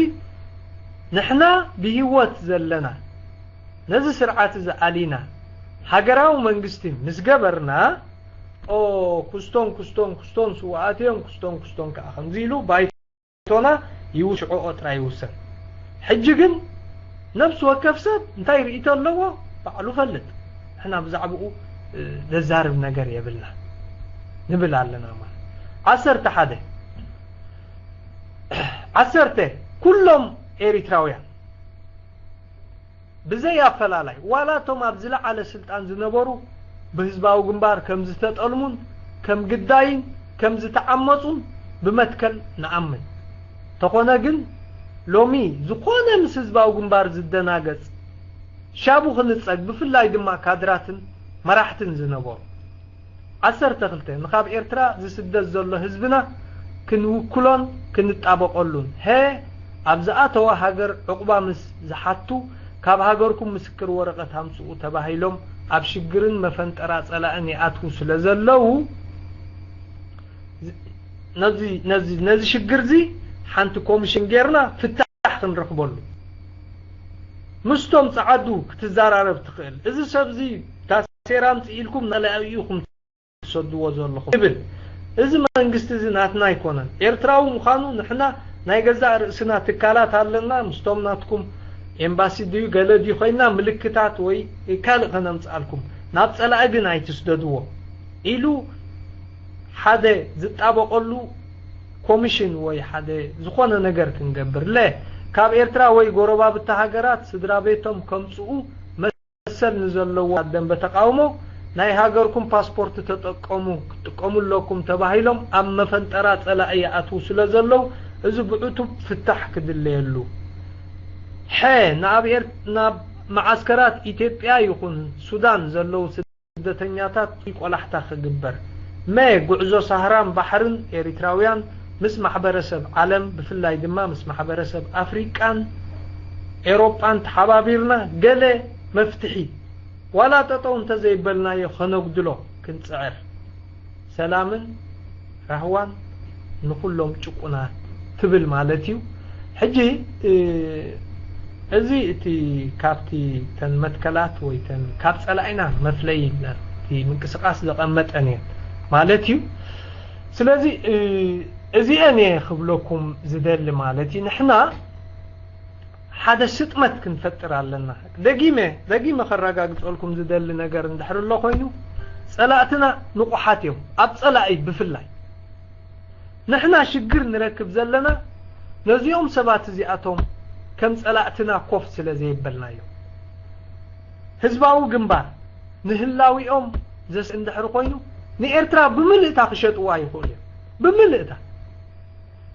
ንሕና ብህይወት ዘለና ነዚ ስርዓት እዚ ኣሊና ሃገራዊ መንግስቲ ምስ ገበርና፣ ኦ፣ ኩስቶን ኩስቶን ኩስቶን ስውኣት እዮም፣ ኩስቶን ኩስቶን ከኣ ከምዚ ኢሉ ባይቶና ይውስዖ ጥራይ ይውሰን። ሕጂ ግን ነፍሲ ወከፍ ሰብ እንታይ ርእይቶ ኣለዎ ባዕሉ ፈልጥ። ንሕና ብዛዕባኡ፣ እ፣ ዘዛርብ ነገር የብልና ንብል ኣለና ማለት። ዓሰርተ ሓደ፣ ዓሰርተ፣ ኩሎም ኤሪትራውያን ብዘይ ኣፈላላይ፣ ዋላ እቶም ኣብ ዝለዓለ ስልጣን ዝነበሩ ብህዝባዊ ግንባር ከም ዝተጠልሙን ከም ግዳይን ከም ዝተዓመጹን ብመትከል ንኣምን። ተኾነ ግን ሎሚ ዝኾነ ምስ ህዝባዊ ግንባር ዝደናገጽ ሻቡ ክንጸግ፣ ብፍላይ ድማ ካድራትን መራሕትን ዝነበሩ። ዓሰርተ ክልተ፣ ንኻብ ኤርትራ ዝስደድ ዘሎ ህዝብና ክንውክሎን ክንጣበቐሉን። ሀ፣ ኣብ ዝኣተዋ ሃገር ዕቑባ ምስ ዝሓቱ፣ ካብ ሃገርኩም ምስክር ወረቐት ኣምጽኡ ተባሂሎም ኣብ ሽግርን መፈንጠራ ጸላእን ይኣትዉ ስለ ዘለዉ፣ ነዚ፣ ነዚ፣ ነዚ ሽግር እዚ ሓንቲ ኮሚሽን ጌርና ፍታሕ ክንረኽበሉ። ምስቶም ጸዓዱ ክትዘራረብ ትኽእል። እዚ ሰብ እዚ ታሴራ ኣምጽእ ኢልኩም ንላዕሊ ኢኹም ትሰድዎ ዘለኹም ይብል። እዚ መንግስቲ እዚ ናትና ኣይኮነን። ኤርትራዊ ምዃኑ ንሕና ናይ ገዛእ ርእስና ትካላት ኣለና፣ ምስቶም ናትኩም ኤምባሲ ድዩ ገለ ድዩ ኮይንና ምልክታት ወይ ካልእ ከነምጽኣልኩም። ናብ ጸላኢ ግን ኣይትስደድዎ ኢሉ ሓደ ዝጣበቐሉ ኮሚሽን ወይ ሓደ ዝኾነ ነገር ክንገብር ለ ካብ ኤርትራ ወይ ጎረባብቲ ሃገራት ስድራ ቤቶም ከምጽኡ መሰል ንዘለዎ ደንበ ተቃውሞ ናይ ሃገርኩም ፓስፖርት ተጠቀሙ፣ ክትጥቀሙ ኣለኩም ተባሂሎም ኣብ መፈንጠራ ጸላኢ ይኣትዉ ስለ ዘለዉ፣ እዚ ብዕቱብ ፍታሕ ክድለየሉ። ሐ፣ ናብ ኤር-፣ ናብ መዓስከራት ኢትዮጵያ ይኹን ሱዳን ዘለዉ ስደተኛታት ቆላሕታ ክግበር፣ መ ጉዕዞ ሳህራን ባሕርን ኤሪትራውያን ምስ ማሕበረሰብ ዓለም ብፍላይ ድማ ምስ ማሕበረሰብ ኣፍሪቃን ኤሮጳን ተሓባቢርና ገለ መፍትሒ ዋላ ጠጠው እንተዘይበልናዮ ከነጉድሎ ክንጽዕር። ሰላምን ራህዋን ንኹሎም ጭቁናት ትብል ማለት እዩ። ሕጂ እዚ እቲ ካብቲ ተን መትከላት ወይ ተን ካብ ጸላኢና መፍለይ እቲ ምንቅስቃስ ዘቐመጠን እየን ማለት እዩ። ስለዚ እዚአን እየ ክብለኩም ዝደሊ ማለት እዩ። ንሕና ሓደ ስጥመት ክንፈጥር ኣለና። ደጊመ ደጊመ ከረጋግጸልኩም ዝደሊ ነገር እንድሕር ኣሎ ኮይኑ ጸላእትና ንቑሓት እዮም። ኣብ ጸላኢ ብፍላይ ንሕና ሽግር ንረክብ ዘለና ነዚኦም ሰባት እዚኣቶም ከም ጸላእትና ኮፍ ስለ ዘይበልናዮም። ህዝባዊ ግንባር ንህላዊኦም ዘስ እንድሕር ኮይኑ ንኤርትራ ብምልእታ ክሸጥዋ ይኽእሉ እዮም። ብምልእታ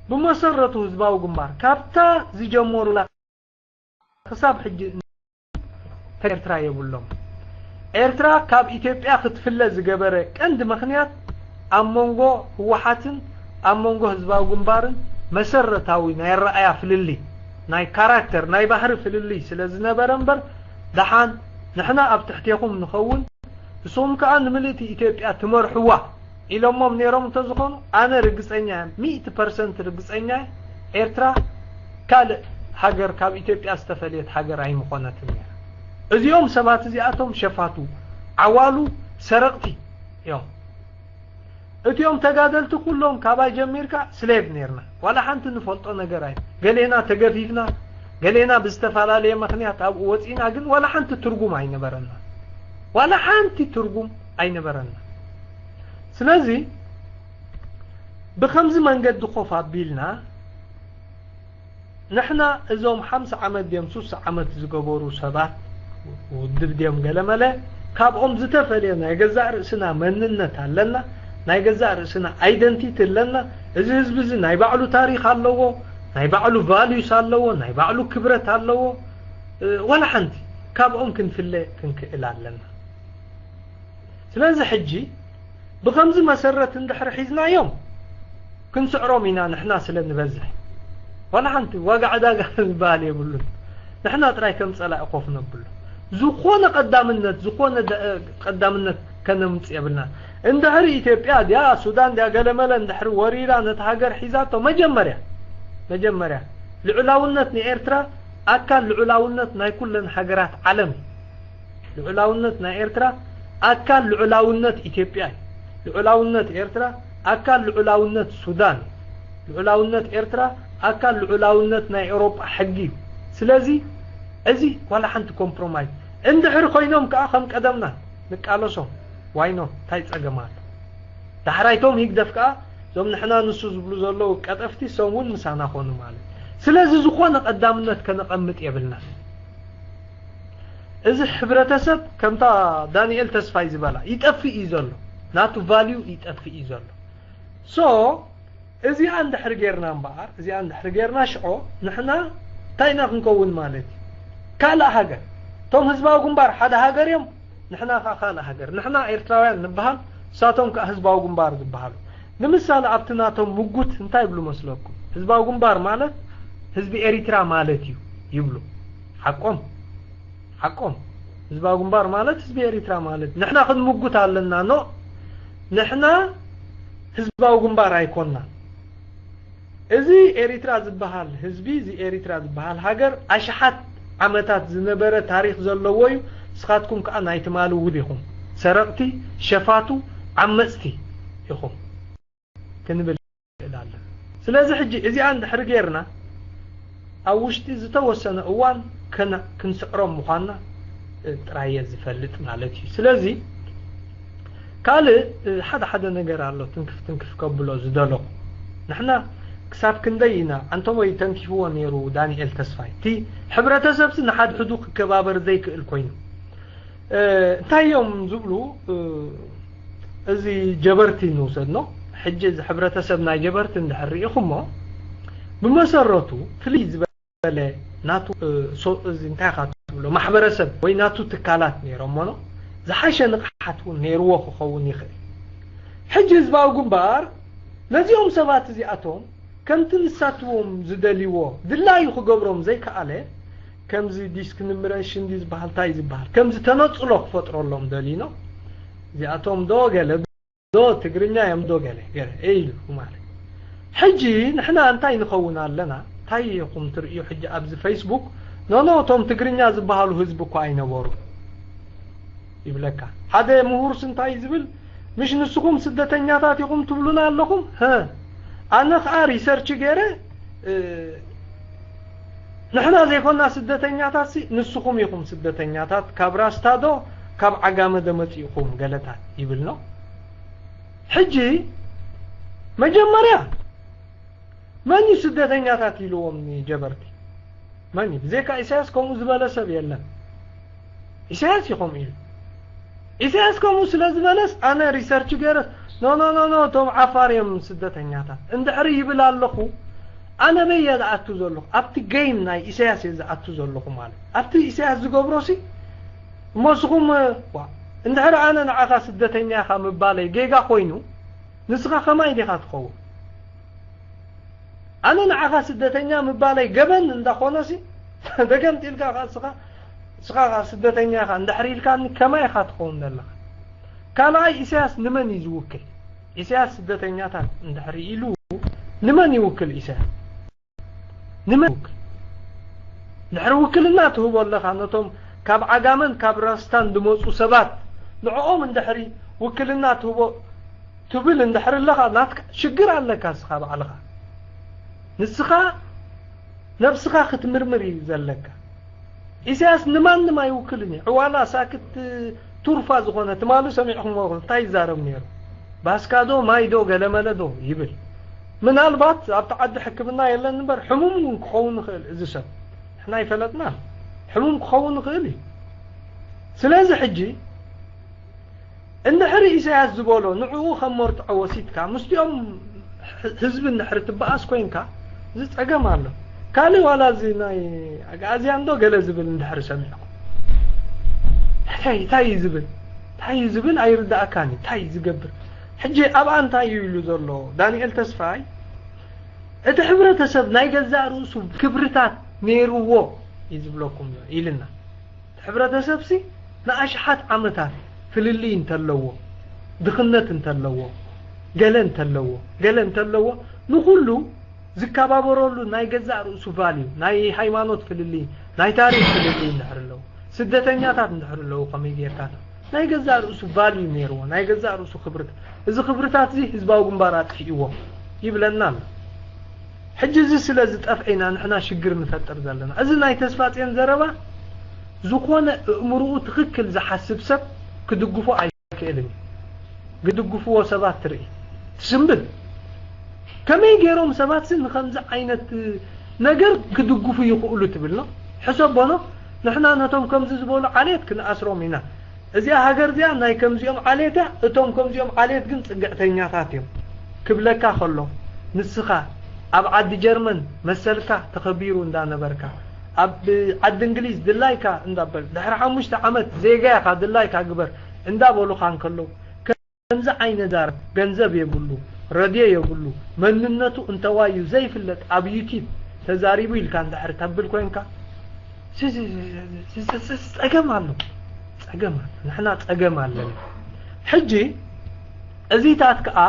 ብመሰረቱ ህዝባዊ ግንባር ካብታ ዝጀመሩላ ክሳብ ሕጂ ኤርትራ የብሎም። ኤርትራ ካብ ኢትዮጵያ ክትፍለ ዝገበረ ቀንዲ ምኽንያት ኣብ መንጎ ህወሓትን ኣብ መንጎ ህዝባዊ ግንባርን መሰረታዊ ናይ ኣረኣያ ፍልልይ፣ ናይ ካራክተር፣ ናይ ባህሪ ፍልልይ ስለ ዝነበረ እምበር ደሓን ንሕና ኣብ ትሕቴኹም ንኸውን፣ ንስኹም ከኣ ንምልእቲ ኢትዮጵያ ትመርሕዋ ኢሎሞም ነይሮም እንተዝኾኑ ኣነ ርግጸኛ እየ፣ ሚእቲ ፐርሰንት ርግጸኛ እየ፣ ኤርትራ ካልእ ሃገር ካብ ኢትዮጵያ ዝተፈልየት ሃገር ኣይምኾነትን ነይራ። እዚኦም ሰባት እዚኣቶም ሸፋቱ፣ ዓዋሉ፣ ሰረቕቲ እዮም። እቲኦም ተጋደልቲ ኩሎም ካባይ ጀሚርካ ስሌቭ ነይርና። ዋላ ሓንቲ ንፈልጦ ነገር ኣይ ገሌና ተገፊፍና፣ ገሌና ብዝተፈላለየ ምኽንያት ኣብኡ ወጺእና፣ ግን ዋላ ሓንቲ ትርጉም ኣይነበረና። ዋላ ሓንቲ ትርጉም ኣይነበረና። ስለዚ ብኸምዚ መንገዲ ኮፍ ኣቢልና ንሕና እዞም ሓምሳ ዓመት ድዮም ሱሳ ዓመት ዝገበሩ ሰባት ውድብ ድዮም ገለመለ ካብኦም ዝተፈልየ ናይ ገዛእ ርእስና መንነት ኣለና፣ ናይ ገዛእ ርእስና ኣይደንቲቲ ኣለና። እዚ ህዝቢ እዚ ናይ ባዕሉ ታሪኽ ኣለዎ፣ ናይ ባዕሉ ቫልዩስ ኣለዎ፣ ናይ ባዕሉ ክብረት ኣለዎ። ዋላ ሓንቲ ካብኦም ክንፍለ ክንክእል ኣለና። ስለዚ ሕጂ ብኸምዚ መሰረት እንድሕር ሒዝናዮም ክንስዕሮም ኢና ንሕና ስለ ንበዝሕ። ዋላ ሓንቲ ዋጋ ዕዳጋ ዝበሃል የብሉን። ንሕና ጥራይ ከም ጸላኢ ኮፍ ነብሎ። ዝኾነ ቀዳምነት፣ ዝኾነ ደ- ቀዳምነት ከነምጽእ የብልና። እንድሕር ኢትዮጵያ ድያ ሱዳን ድያ ገለመለ እንድሕር ወሪራ ነቲ ሃገር ሒዛቶ መጀመርያ መጀመርያ ልዑላውነት ንኤርትራ ኣካል ልዑላውነት ናይ ኩለን ሃገራት ዓለም እዩ። ልዑላውነት ናይ ኤርትራ ኣካል ልዑላውነት ኢትዮጵያ እዩ። ልዑላውነት ኤርትራ ኣካል ልዑላውነት ሱዳን እዩ። ልዑላውነት ኤርትራ ኣካል ልዑላውነት ናይ ኤውሮጳ ሕጊ እዩ። ስለዚ እዚ ዋላ ሓንቲ ኮምፕሮማይዝ እንድሕር ኮይኖም ከኣ ከም ቀደምና ንቃለሶም ዋይኖ እንታይ ጸገም ኣሎ? ዳሕራይቶም ሂግደፍ ከኣ እዞም ንሕና ንሱ ዝብሉ ዘለዉ ቀጠፍቲ ሶም እውን ምሳና ኮኑ ማለት። ስለዚ ዝኾነ ቀዳምነት ከነቐምጥ የብልና። እዚ ሕብረተሰብ ከምታ ዳንኤል ተስፋይ ዝበላ ይጠፍእ እዩ ዘሎ፣ ናቱ ቫልዩ ይጠፍእ እዩ ዘሎ። ሶ እዚኣ እንድሕር ጌርና እምበኣር እዚኣ እንድሕር ጌርና ሽዖ ንሕና እንታይ ኢና ክንከውን ማለት እዩ? ካልእ ሃገር እቶም ህዝባዊ ግንባር ሓደ ሃገር እዮም፣ ንሕና ከዓ ካልእ ሃገር። ንሕና ኤርትራውያን ንበሃል፣ ንሳቶም ከዓ ህዝባዊ ግንባር ዝበሃሉ። ንምሳሌ ኣብቲ ናቶም ምጉት እንታይ ይብሉ መስለኩም? ህዝባዊ ግንባር ማለት ህዝቢ ኤሪትራ ማለት እዩ ይብሉ። ሓቆም ሓቆም ህዝባዊ ግንባር ማለት ህዝቢ ኤሪትራ ማለት ንሕና ክንምጉት ኣለና። ኖ ንሕና ህዝባዊ ግንባር ኣይኮንና። እዚ ኤሪትራ ዝበሃል ህዝቢ እዚ ኤሪትራ ዝበሃል ሃገር ኣሽሓት ዓመታት ዝነበረ ታሪኽ ዘለዎ እዩ። ንስኻትኩም ከዓ ናይ ትማሊ ውድ ኢኹም፣ ሰረቕቲ፣ ሸፋቱ፣ ዓመፅቲ ኢኹም ክንብል ንኽእል ኣለና። ስለዚ ሕጂ እዚኣ እንድሕር ጌርና ኣብ ውሽጢ ዝተወሰነ እዋን ከነ- ክንስዕሮም ምዃንና ጥራየ ዝፈልጥ ማለት እዩ። ስለዚ ካልእ ሓደ ሓደ ነገር ኣሎ ትንክፍ ትንክፍ ከብሎ ዝደሎ ንሕና ክሳብ ክንደይ ኢና ኣንተሞይ ተንኪፍዎ ነይሩ ዳንኤል ተስፋይ እቲ ሕብረተሰብሲ ንሓድሕዱ ክከባበር ዘይክእል ኮይኑ እንታይ እዮም ዝብሉ እዚ ጀበርቲ ንውሰድ ኖ ሕጂ እዚ ሕብረተሰብ ናይ ጀበርቲ እንድሕር ርኢኹሞ ብመሰረቱ ፍልይ ዝበለ ናቱ እዚ እንታይ ካ ማሕበረሰብ ወይ ናቱ ትካላት ነይሮሞ ኖ ዝሓሸ ንቕሓት እውን ነይርዎ ክኸውን ይኽእል። ሕጂ ህዝባዊ ግንባር ነዚኦም ሰባት እዚኣቶም ከምቲ ንሳትዎም ዝደልይዎ ድላዩ ክገብሮም ዘይከኣለ፣ ከምዚ ዲስክሪሚኔሽን ድዩ ዝበሃል፣ እንታይ ዝበሃል፣ ከምዚ ተነጽሎ ክፈጥረሎም ደልዩ ኖ። እዚኣቶም ዶ ገለ ዶ ትግርኛ እዮም ዶ ገለ ገለ ኢሉ ማለት። ሕጂ ንሕና እንታይ ንኸውን ኣለና? እንታይ ኢኹም ትርእዩ? ሕጂ ኣብዚ ፌስቡክ ኖኖ እቶም ትግርኛ ዝበሃሉ ህዝቢ እኮ ኣይነበሩ ይብለካ። ሓደ ምሁርስ እንታይ ዝብል፣ ምሽ ንስኹም ስደተኛታት ኢኹም ትብሉና ኣለኹም? ሀ፣ ኣነ ኸዓ ሪሰርች ገይረ፣ እ፣ ንሕና ዘይኮና ስደተኛታት ሲ ንስኹም ኢኹም ስደተኛታት፣ ካብ ራስታ ዶ ካብ ዓጋመ ዶ መፂእኹም ገለታት ይብል ነው። ሕጂ መጀመርያ መን እዩ ስደተኛታት ኢልዎም ንጀበርቲ? መን እዩ? ብዘይካ ኢሳያስ ከምኡ ዝበለ ሰብ የለን። ኢሳያስ እዩ ከምኡ ኢሉ። ኢሳያስ ከምኡ ስለ ዝበለስ ኣነ ሪሰርች ገይረስ ኖ ኖ ኖ ኖ እቶም ዓፋር እዮም ስደተኛታት እንድሕሪ ይብል ኣለኹ፣ ኣነ በየ ዝኣቱ ዘለኹ ኣብቲ ጌም ናይ ኢሳያስ እየ ዝኣቱ ዘለኹ ማለት ኣብቲ ኢሳያስ ዝገብሮ ሲ እሞ ንስኹም ዋ እንድሕሪ ኣነ ንዓኻ ስደተኛ ኢኻ ምባለይ ጌጋ ኮይኑ ንስኻ ከማይ ዲኻ ትኸውን? ኣነ ንዓኻ ስደተኛ ምባለይ ገበን እንዳኾነሲ ደገምጢልካ ኸዓ ስኻ ስኻ ኸዓ ስደተኛ ኢኻ እንድሕሪ ኢልካኒ ከማይ ኢኻ ትኸውን ዘለኻ። ካልኣይ ኢሳያስ ንመን እዩ ዝውክል? ኢሳያስ ስደተኛታት እንድሕሪ ኢሉ ንመን ይውክል ኢሳያስ? ንመን ይውክል? እንድሕሪ ውክልና ትህቦ ኣለኻ ነቶም ካብ ዓጋመን ካብ ራስታን ዝመፁ ሰባት ንዕኦም እንድሕሪ ውክልና ትህቦ ትብል እንድሕሪ ኣለኻ ናትካ ሽግር ኣለካ እስኻ ባዕልኻ ንስኻ ነብስኻ ክትምርምር እዩ ዘለካ። ኢሳያስ ንማንም ኣይውክልን እዩ። ዕዋላ ሳክት ቱርፋ ዝኾነ ትማሉ ሰሚዕኹምዎ እንታይ ይዛረብ ነይሩ? ባስካዶ ማይዶ ገለመለዶ ይብል። ምናልባት ኣብቲ ዓዲ ሕክምና የለን እምበር ሕሙም እውን ክኸውን ይኽእል እዚ ሰብ። ንሕና ኣይፈለጥናን። ሕሙም ክኸውን ይኽእል እዩ። ስለዚ ሕጂ እንድሕሪ ኢሳያስ ዝበሎ ንዕኡ ከም መርትዖ ወሲድካ ምስቲኦም ህዝቢ እንድሕሪ ትበኣስ ኮይንካ እዚ ጸገም ኣሎ። ካልእ ዋላ እዚ ናይ ኣግኣዝያን ዶ ገለ ዝብል እንድሕሪ ሰሚዕኩም እንታይ እንታይ እዩ ዝብል እንታይ እዩ ዝብል ኣይርዳእካን እንታይ እዩ ዝገብር ሕጂ ኣብኣ እንታይ እዩ ኢሉ ዘሎ ዳንኤል ተስፋይ እቲ ሕብረተሰብ ናይ ገዛእ ርእሱ ክብርታት ነይርዎ እዩ ዝብለኩም ኢልና ሕብረተሰብሲ ንኣሽሓት ዓመታት ፍልልይ እንተለዎ፣ ድኽነት እንተለዎ፣ ገለ እንተለዎ፣ ገለ እንተለዎ፣ ንኹሉ ዝከባበረሉ ናይ ገዛእ ርእሱ ቫልዩ፣ ናይ ሃይማኖት ፍልልይ፣ ናይ ታሪኽ ፍልልይ እንድሕር ኣለዎ፣ ስደተኛታት እንድሕር ኣለዉ ከመይ ጌርካ ናይ ገዛእ ርእሱ ቫልዩ ነይርዎ፣ ናይ ገዛእ ርእሱ ክብርታት፣ እዚ ክብርታት እዚ ህዝባዊ ግንባር ኣጥፊእዎ ይብለና ኣሎ። ሕጂ እዚ ስለ ዝጠፍአ ኢና ንሕና ሽግር ንፈጥር ዘለና። እዚ ናይ ተስፋጽዮን ዘረባ ዝኾነ እእምርኡ ትኽክል ዝሓስብ ሰብ ክድግፎ ኣይክእልን እዩ። ዝድግፍዎ ሰባት ትርኢ ትስንብል። ከመይ ገይሮም ሰባትሲ ንኸምዚ ዓይነት ነገር ክድግፉ ይኽእሉ ትብል ነው? ሕሰቦ ነው? ንሕና ነቶም ከምዚ ዝበሉ ዓሌት ክንኣስሮም ኢና። እዚኣ ሃገር እዚኣ ናይ ከምዚኦም ዓሌት እያ፣ እቶም ከምዚኦም ዓሌት ግን ጽግዕተኛታት እዮም ክብለካ ከሎ ንስኻ ኣብ ዓዲ ጀርመን መሰልካ ተኸቢሩ እንዳነበርካ ኣብ ዓዲ እንግሊዝ ድላይካ እንዳበል ድሕሪ ሓሙሽተ ዓመት ዜጋ ኢኻ ድላይካ ግበር እንዳበሉኻ እንከለዉ ከምዚ ዓይነት ዛረብ ገንዘብ የብሉ ረድዮ የብሉ መንነቱ እንተዋዩ ዘይፍለጥ ኣብ ዩቲብ ተዛሪቡ ኢልካ እንድሕር ተብል ኮንካ ጸገም ኣሎ ጸገም ኣሎ ንሕና ጸገም ኣለና ሕጂ እዚታት ከዓ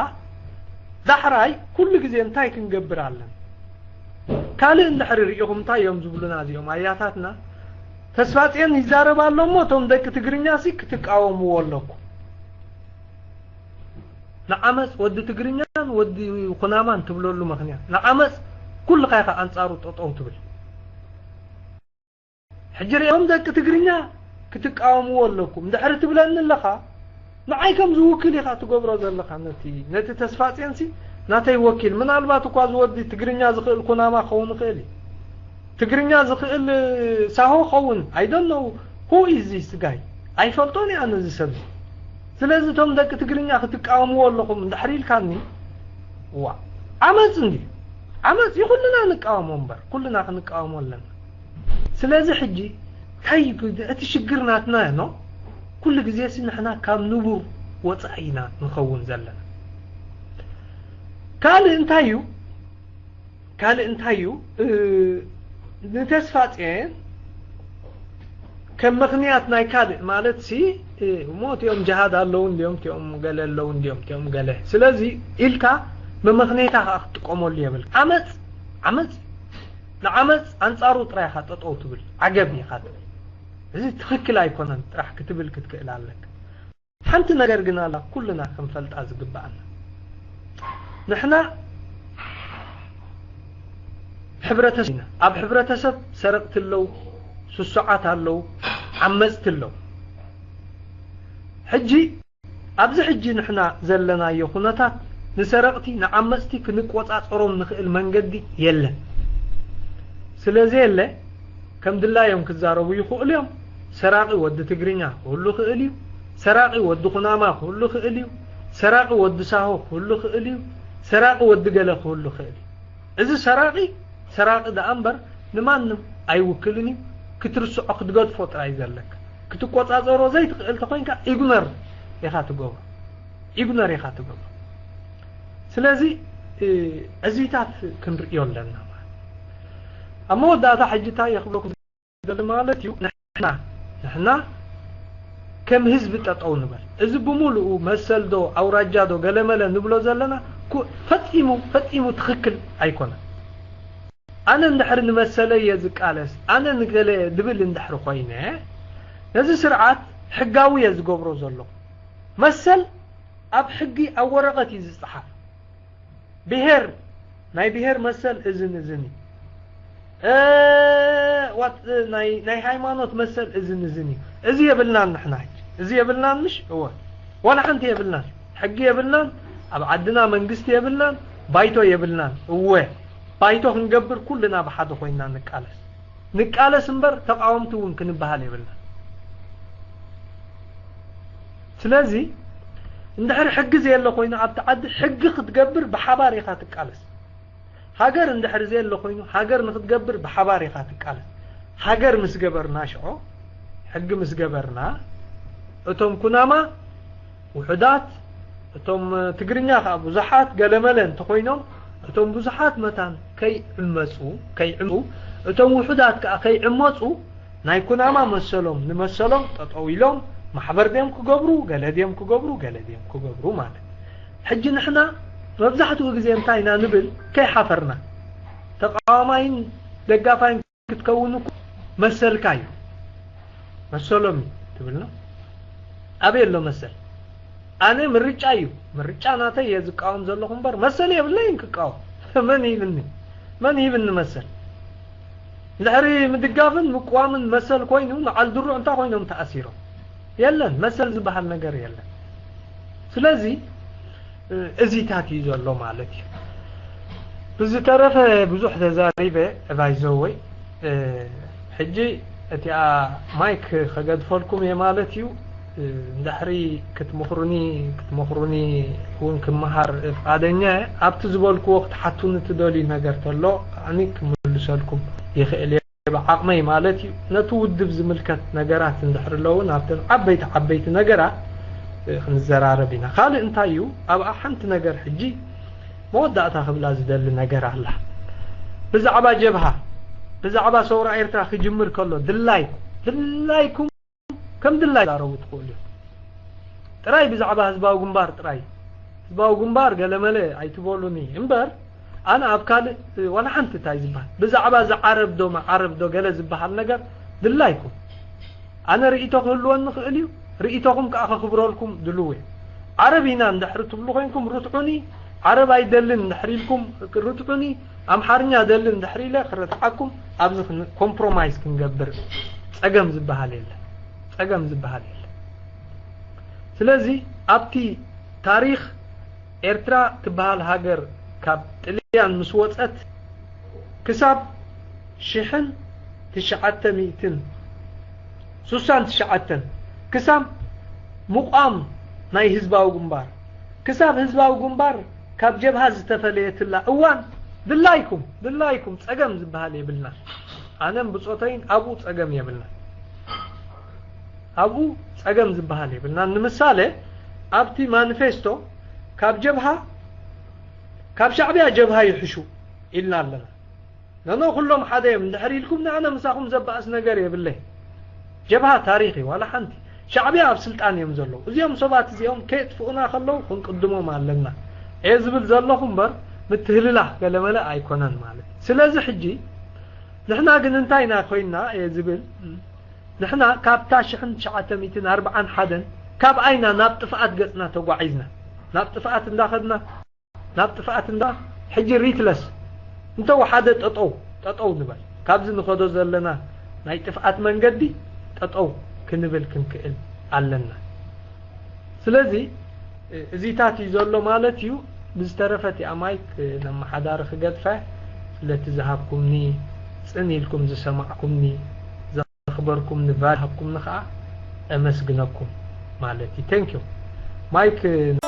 ዳሕራይ ኩሉ ግዜ እንታይ ክንገብር ኣለና ካልእ እንድሕር ርኢኹም እንታይ እዮም ዝብሉና እዚኦም ኣያታትና ተስፋጽዮን ይዛረብ ኣሎ እሞ እቶም ደቂ ትግርኛ ሲ ክትቃወምዎ ኣለኩም ንዓመፅ ወዲ ትግርኛን ወዲ ኩናማን ትብለሉ ምኽንያት ንዓመፅ ኩልኻ ኢኻ ኣንፃሩ ጠጠው ትብል ሕጂ ሪኦም ደቂ ትግርኛ ክትቃወምዎ ኣለኩም ድሕሪ ትብለኒ ኣለኻ ንዓይ ከም ዝውክል ኢኻ ትገብሮ ዘለኻ ነቲ ነቲ ተስፋፅዮንሲ ናተይ ወኪል ምናልባት እኳ ዝወዲ ትግርኛ ዝኽእል ኩናማ ክኸውን ይኽእል እዩ ትግርኛ ዝኽእል ሳሆ ኸውን I don't know who is this guy ኣይፈልጦን እየ ኣነ እዚ ሰብ እዚ ስለዚ እቶም ደቂ ትግርኛ ክትቃወምዎ ኣለኹም እንድሕር ኢልካኒ ዋ ዓመፅ እንዲ ዓመፅ እዩ ኩልና ንቃወሞ እምበር ኩልና ክንቃወሞ ኣለና ስለዚ ሕጂ እንታይ እቲ ሽግር ናትና ኖ? ኩሉ ግዜ ሲ ንሕና ካብ ንቡር ወፃኢ ኢና ንኸውን ዘለና። ካልእ እንታይ እዩ? ካልእ እንታይ እዩ? ንተስፋ ፂዮን ከም ምኽንያት ናይ ካልእ ማለት ሲ እሞ እቲኦም ጅሃድ ኣለዉ እንዲዮም፣ እቲኦም ገለ ኣለዉ እንዲዮም፣ እቲኦም ገለ። ስለዚ ኢልካ መመኽነይታ ከዓ ክትጥቀመሉ የብል። ዓመፅ ዓመፅ ንዓመፅ ኣንፃሩ ጥራይ ኢኻ ጠጠው ትብል፣ ዓገብ ኢኻ ትብል። እዚ ትኽክል ኣይኮነን ጥራሕ ክትብል ክትክእል ኣለካ። ሓንቲ ነገር ግን ኣላ ኩልና ክንፈልጣ ዝግባኣና። ንሕና ሕብረተሰብ ኢና። ኣብ ሕብረተሰብ ሰረቕቲ ኣለዉ፣ ስሱዓት ኣለዉ፣ ዓመፅቲ ኣለዉ። ሕጂ ኣብዚ ሕጂ ንሕና ዘለናዮ ኩነታት ንሰረቕቲ ንዓመፅቲ ክንቆፃፀሮም ንኽእል መንገዲ የለን። ስለዘየለ ከም ድላዮም ክዛረቡ ይኽእሉ እዮም። ሰራቒ ወዲ ትግርኛ ክህሉ ይኽእል እዩ። ሰራቒ ወዲ ኩናማ ክህሉ ይኽእል እዩ። ሰራቒ ወዲ ሳሆ ክህሉ ይኽእል እዩ። ሰራቒ ወዲ ገለ ክህሉ ይኽእል እዩ። እዚ ሰራቒ ሰራቒ ደኣ እምበር ንማንም ኣይውክልን እዩ። ክትርስዖ ክትገድፎ ጥራይ ዘለካ። ክትቆጻጸሮ ዘይትኽእል ተኾይንካ ኢግኖር ኢኻ ትገብሮ። ኢግኖር ኢኻ ትገብሮ። ስለዚ እዚታት ክንርእዮ ኣለና ማለት። ኣብ መወዳእታ ሕጂ እንታይ እየ ክብለኩም ዝደሊ ማለት እዩ፣ ንሕና ንሕና ከም ህዝቢ ጠጠው ንበል። እዚ ብምሉኡ መሰል ዶ ኣውራጃ ዶ ገለመለ ንብሎ ዘለና ፈጺሙ ፈጺሙ ትኽክል ኣይኮነን። ኣነ እንድሕሪ ንመሰለይ እየ ዝቃለስ፣ ኣነ ንገለ ድብል እንድሕሪ ኮይነ፣ ነዚ ስርዓት ሕጋዊ እየ ዝገብሮ ዘለኹ። መሰል ኣብ ሕጊ ኣብ ወረቐት እዩ ዝጸሓፍ። ብሄር ናይ ብሄር መሰል እዝን እዝን እዩ። እ፣ ዋት፣ ናይ፣ ናይ ሃይማኖት መሰል እዝን እዝን እዩ። እዚ የብልናን ንሕና ሕጂ። እዚ የብልናን ምሽ? እወ። ዋላ ሓንቲ የብልናን። ሕጊ የብልናን። ኣብ ዓድና መንግስቲ የብልናን። ባይቶ የብልናን። እወ። ባይቶ ክንገብር ኩልና ብሓደ ኮይና ንቃለስ። ንቃለስ እምበር ተቃወምቲ እውን ክንበሃል የብልናን። ስለዚ እንድሕር ሕጊ ዘየለ ኮይኑ ኣብቲ ዓዲ ሕጊ ክትገብር ብሓባር ኢኻ ትቃለስ። ሃገር እንድሕር ዘየለ ኮይኑ ሃገር ንክትገብር ብሓባር ኢኻ ትቃለስ። ሃገር ምስ ገበርና ሽዖ ሕጊ ምስ ገበርና እቶም ኩናማ ውሑዳት፣ እቶም ትግርኛ ከዓ ብዙሓት ገለመለ እንተኾይኖም እቶም ብዙሓት መታን ከይዕመፁ ከይዕምፁ እቶም ውሑዳት ከዓ ከይዕመፁ ናይ ኩናማ መሰሎም ንመሰሎም ጠጠው ኢሎም ማሕበር ድዮም ክገብሩ ገለ ድዮም ክገብሩ ገለ ድዮም ክገብሩ ማለት። ሕጂ ንሕና መብዛሕትኡ ግዜ እንታይ ኢና ንብል? ከይሓፈርና ተቃዋማይን ደጋፋይን ክትከውን እኮ መሰልካ እዩ። መሰሎም እዩ ትብልና። ኣበይ ኣሎ መሰል? ኣነ ምርጫ እዩ፣ ምርጫ ናተይ እየ ዝቃወም ዘለኹ እምበር መሰል የብለይን ክቃወም። መን ይብኒ? መን ይብኒ መሰል? እንድሕሪ ምድጋፍን ምቅዋምን መሰል ኮይኑ ንዓል ድሩዕ እንታይ ኮይኖም ተኣሲሮም? የለን፣ መሰል ዝበሃል ነገር የለን። ስለዚ እዚታት እዩ ዘሎ ማለት እዩ። ብዝተረፈ ብዙሕ ተዛሪበ ባይዘወይ። ሕጂ እቲኣ ማይክ ከገድፈልኩም እየ ማለት እዩ። እንድሕሪ ክትምኽሩኒ ክትመኽሩኒ እውን ክመሃር ፍቓደኛ እየ። ኣብቲ ዝበልክዎ ክትሓቱኒ ትደልዩ ነገር ተሎ ከዓኒ ክምልሰልኩም ይኽእል እየ። ብዓቕመይ ማለት እዩ። ነቲ ውድብ ዝምልከት ነገራት እንድሕር ኣለዉ ናብተን ዓበይቲ ዓበይቲ ነገራት ክንዘራረብ ኢና። ካልእ እንታይ እዩ ኣብኣ ሓንቲ ነገር ሕጂ መወዳእታ ክብላ ዝደሊ ነገር ኣላ። ብዛዕባ ጀብሃ ብዛዕባ ሰውራ ኤርትራ ክጅምር ከሎ ድላይ ድላይኩም ከም ድላይ ዛረቡ ትኽእሉ እዮም። ጥራይ ብዛዕባ ህዝባዊ ግንባር ጥራይ ህዝባዊ ግንባር ገለመለ ኣይትበሉኒ እምበር ኣነ ኣብ ካልእ ዋላ ሓንቲ እንታይ ዝበሃል ብዛዕባ እዚ ዓረብ ዶ መዓረብ ዶ ገለ ዝበሃል ነገር ድላይኩም ኣነ ርእይቶ ክህልወኒ ይኽእል እዩ። ርእይቶኹም ከዓ ከኽብረልኩም ድልው እየ። ዓረብ ኢና እንድሕሪ ትብሉ ኮይንኩም ርትዑኒ። ዓረብ ኣይደልን እንድሕሪ ኢልኩም ርትዑኒ። ኣምሓርኛ ደሊ እንድሕሪ ኢለ ክረትዓኩም ኣብዚ ኮምፕሮማይዝ ክንገብር ፀገም ዝበሃል የለን። ፀገም ዝበሃል የለን። ስለዚ ኣብቲ ታሪኽ ኤርትራ ትበሃል ሃገር ካብ ጥልያን ምስ ወፀት ክሳብ ሽሕን ትሽዓተ ሚእትን ስሳን ትሽዓተን ክሳብ ምቋም ናይ ህዝባዊ ግንባር ክሳብ ህዝባዊ ግንባር ካብ ጀብሃ ዝተፈለየትላ እዋን ድላይኩም ድላይኩም ፀገም ዝበሃል የብልና። ኣነም ብፆተይን ኣብኡ ፀገም የብልና። ኣብኡ ጸገም ዝበሃል የብልና። ንምሳሌ ኣብቲ ማኒፌስቶ ካብ ጀብሃ ካብ ሻዕብያ ጀብሃ ይሕሹ ኢልና ኣለና። ነኖ ኩሎም ሓደ እዮም እንድሕር ኢልኩም ንኣነ ምሳኹም ዘባእስ ነገር የብለይ። ጀብሃ ታሪኽ እዩ ዋላ ሓንቲ። ሻዕብያ ኣብ ስልጣን እዮም ዘለዉ። እዚኦም ሰባት እዚኦም ከየጥፍኡና ከለዉ ክንቅድሞም ኣለና እየ ዝብል ዘለኹ እምበር ምትህልላኽ ገለመለ ኣይኮነን ማለት እዩ። ስለዚ ሕጂ ንሕና ግን እንታይ ኢና ኮይንና እየ ዝብል ንሕና ካብታ ሽሕን ትሽዓተ ሚእትን ኣርብዓን ሓደን ካብ ኣይና ናብ ጥፍኣት ገጽና ተጓዒዝና ናብ ጥፍኣት እንዳኸድና ናብ ጥፍኣት እንዳ ሕጂ ሪትለስ እንተወሓደ ጠጠው ጠጠው ንበል ካብዚ ንኸዶ ዘለና ናይ ጥፍኣት መንገዲ ጠጠው ክንብል ክንክእል ኣለና። ስለዚ እዚታት እዩ ዘሎ ማለት እዩ። ብዝተረፈ እቲኣ ማይክ ነመሓዳሪ ክገድፋ ስለቲ ዝሃብኩምኒ ጽን ኢልኩም ዝሰማዕኩምኒ ዘኽበርኩም ንቫል ሃብኩምኒ ከዓ እመስግነኩም ማለት እዩ። Thank you ማይክ።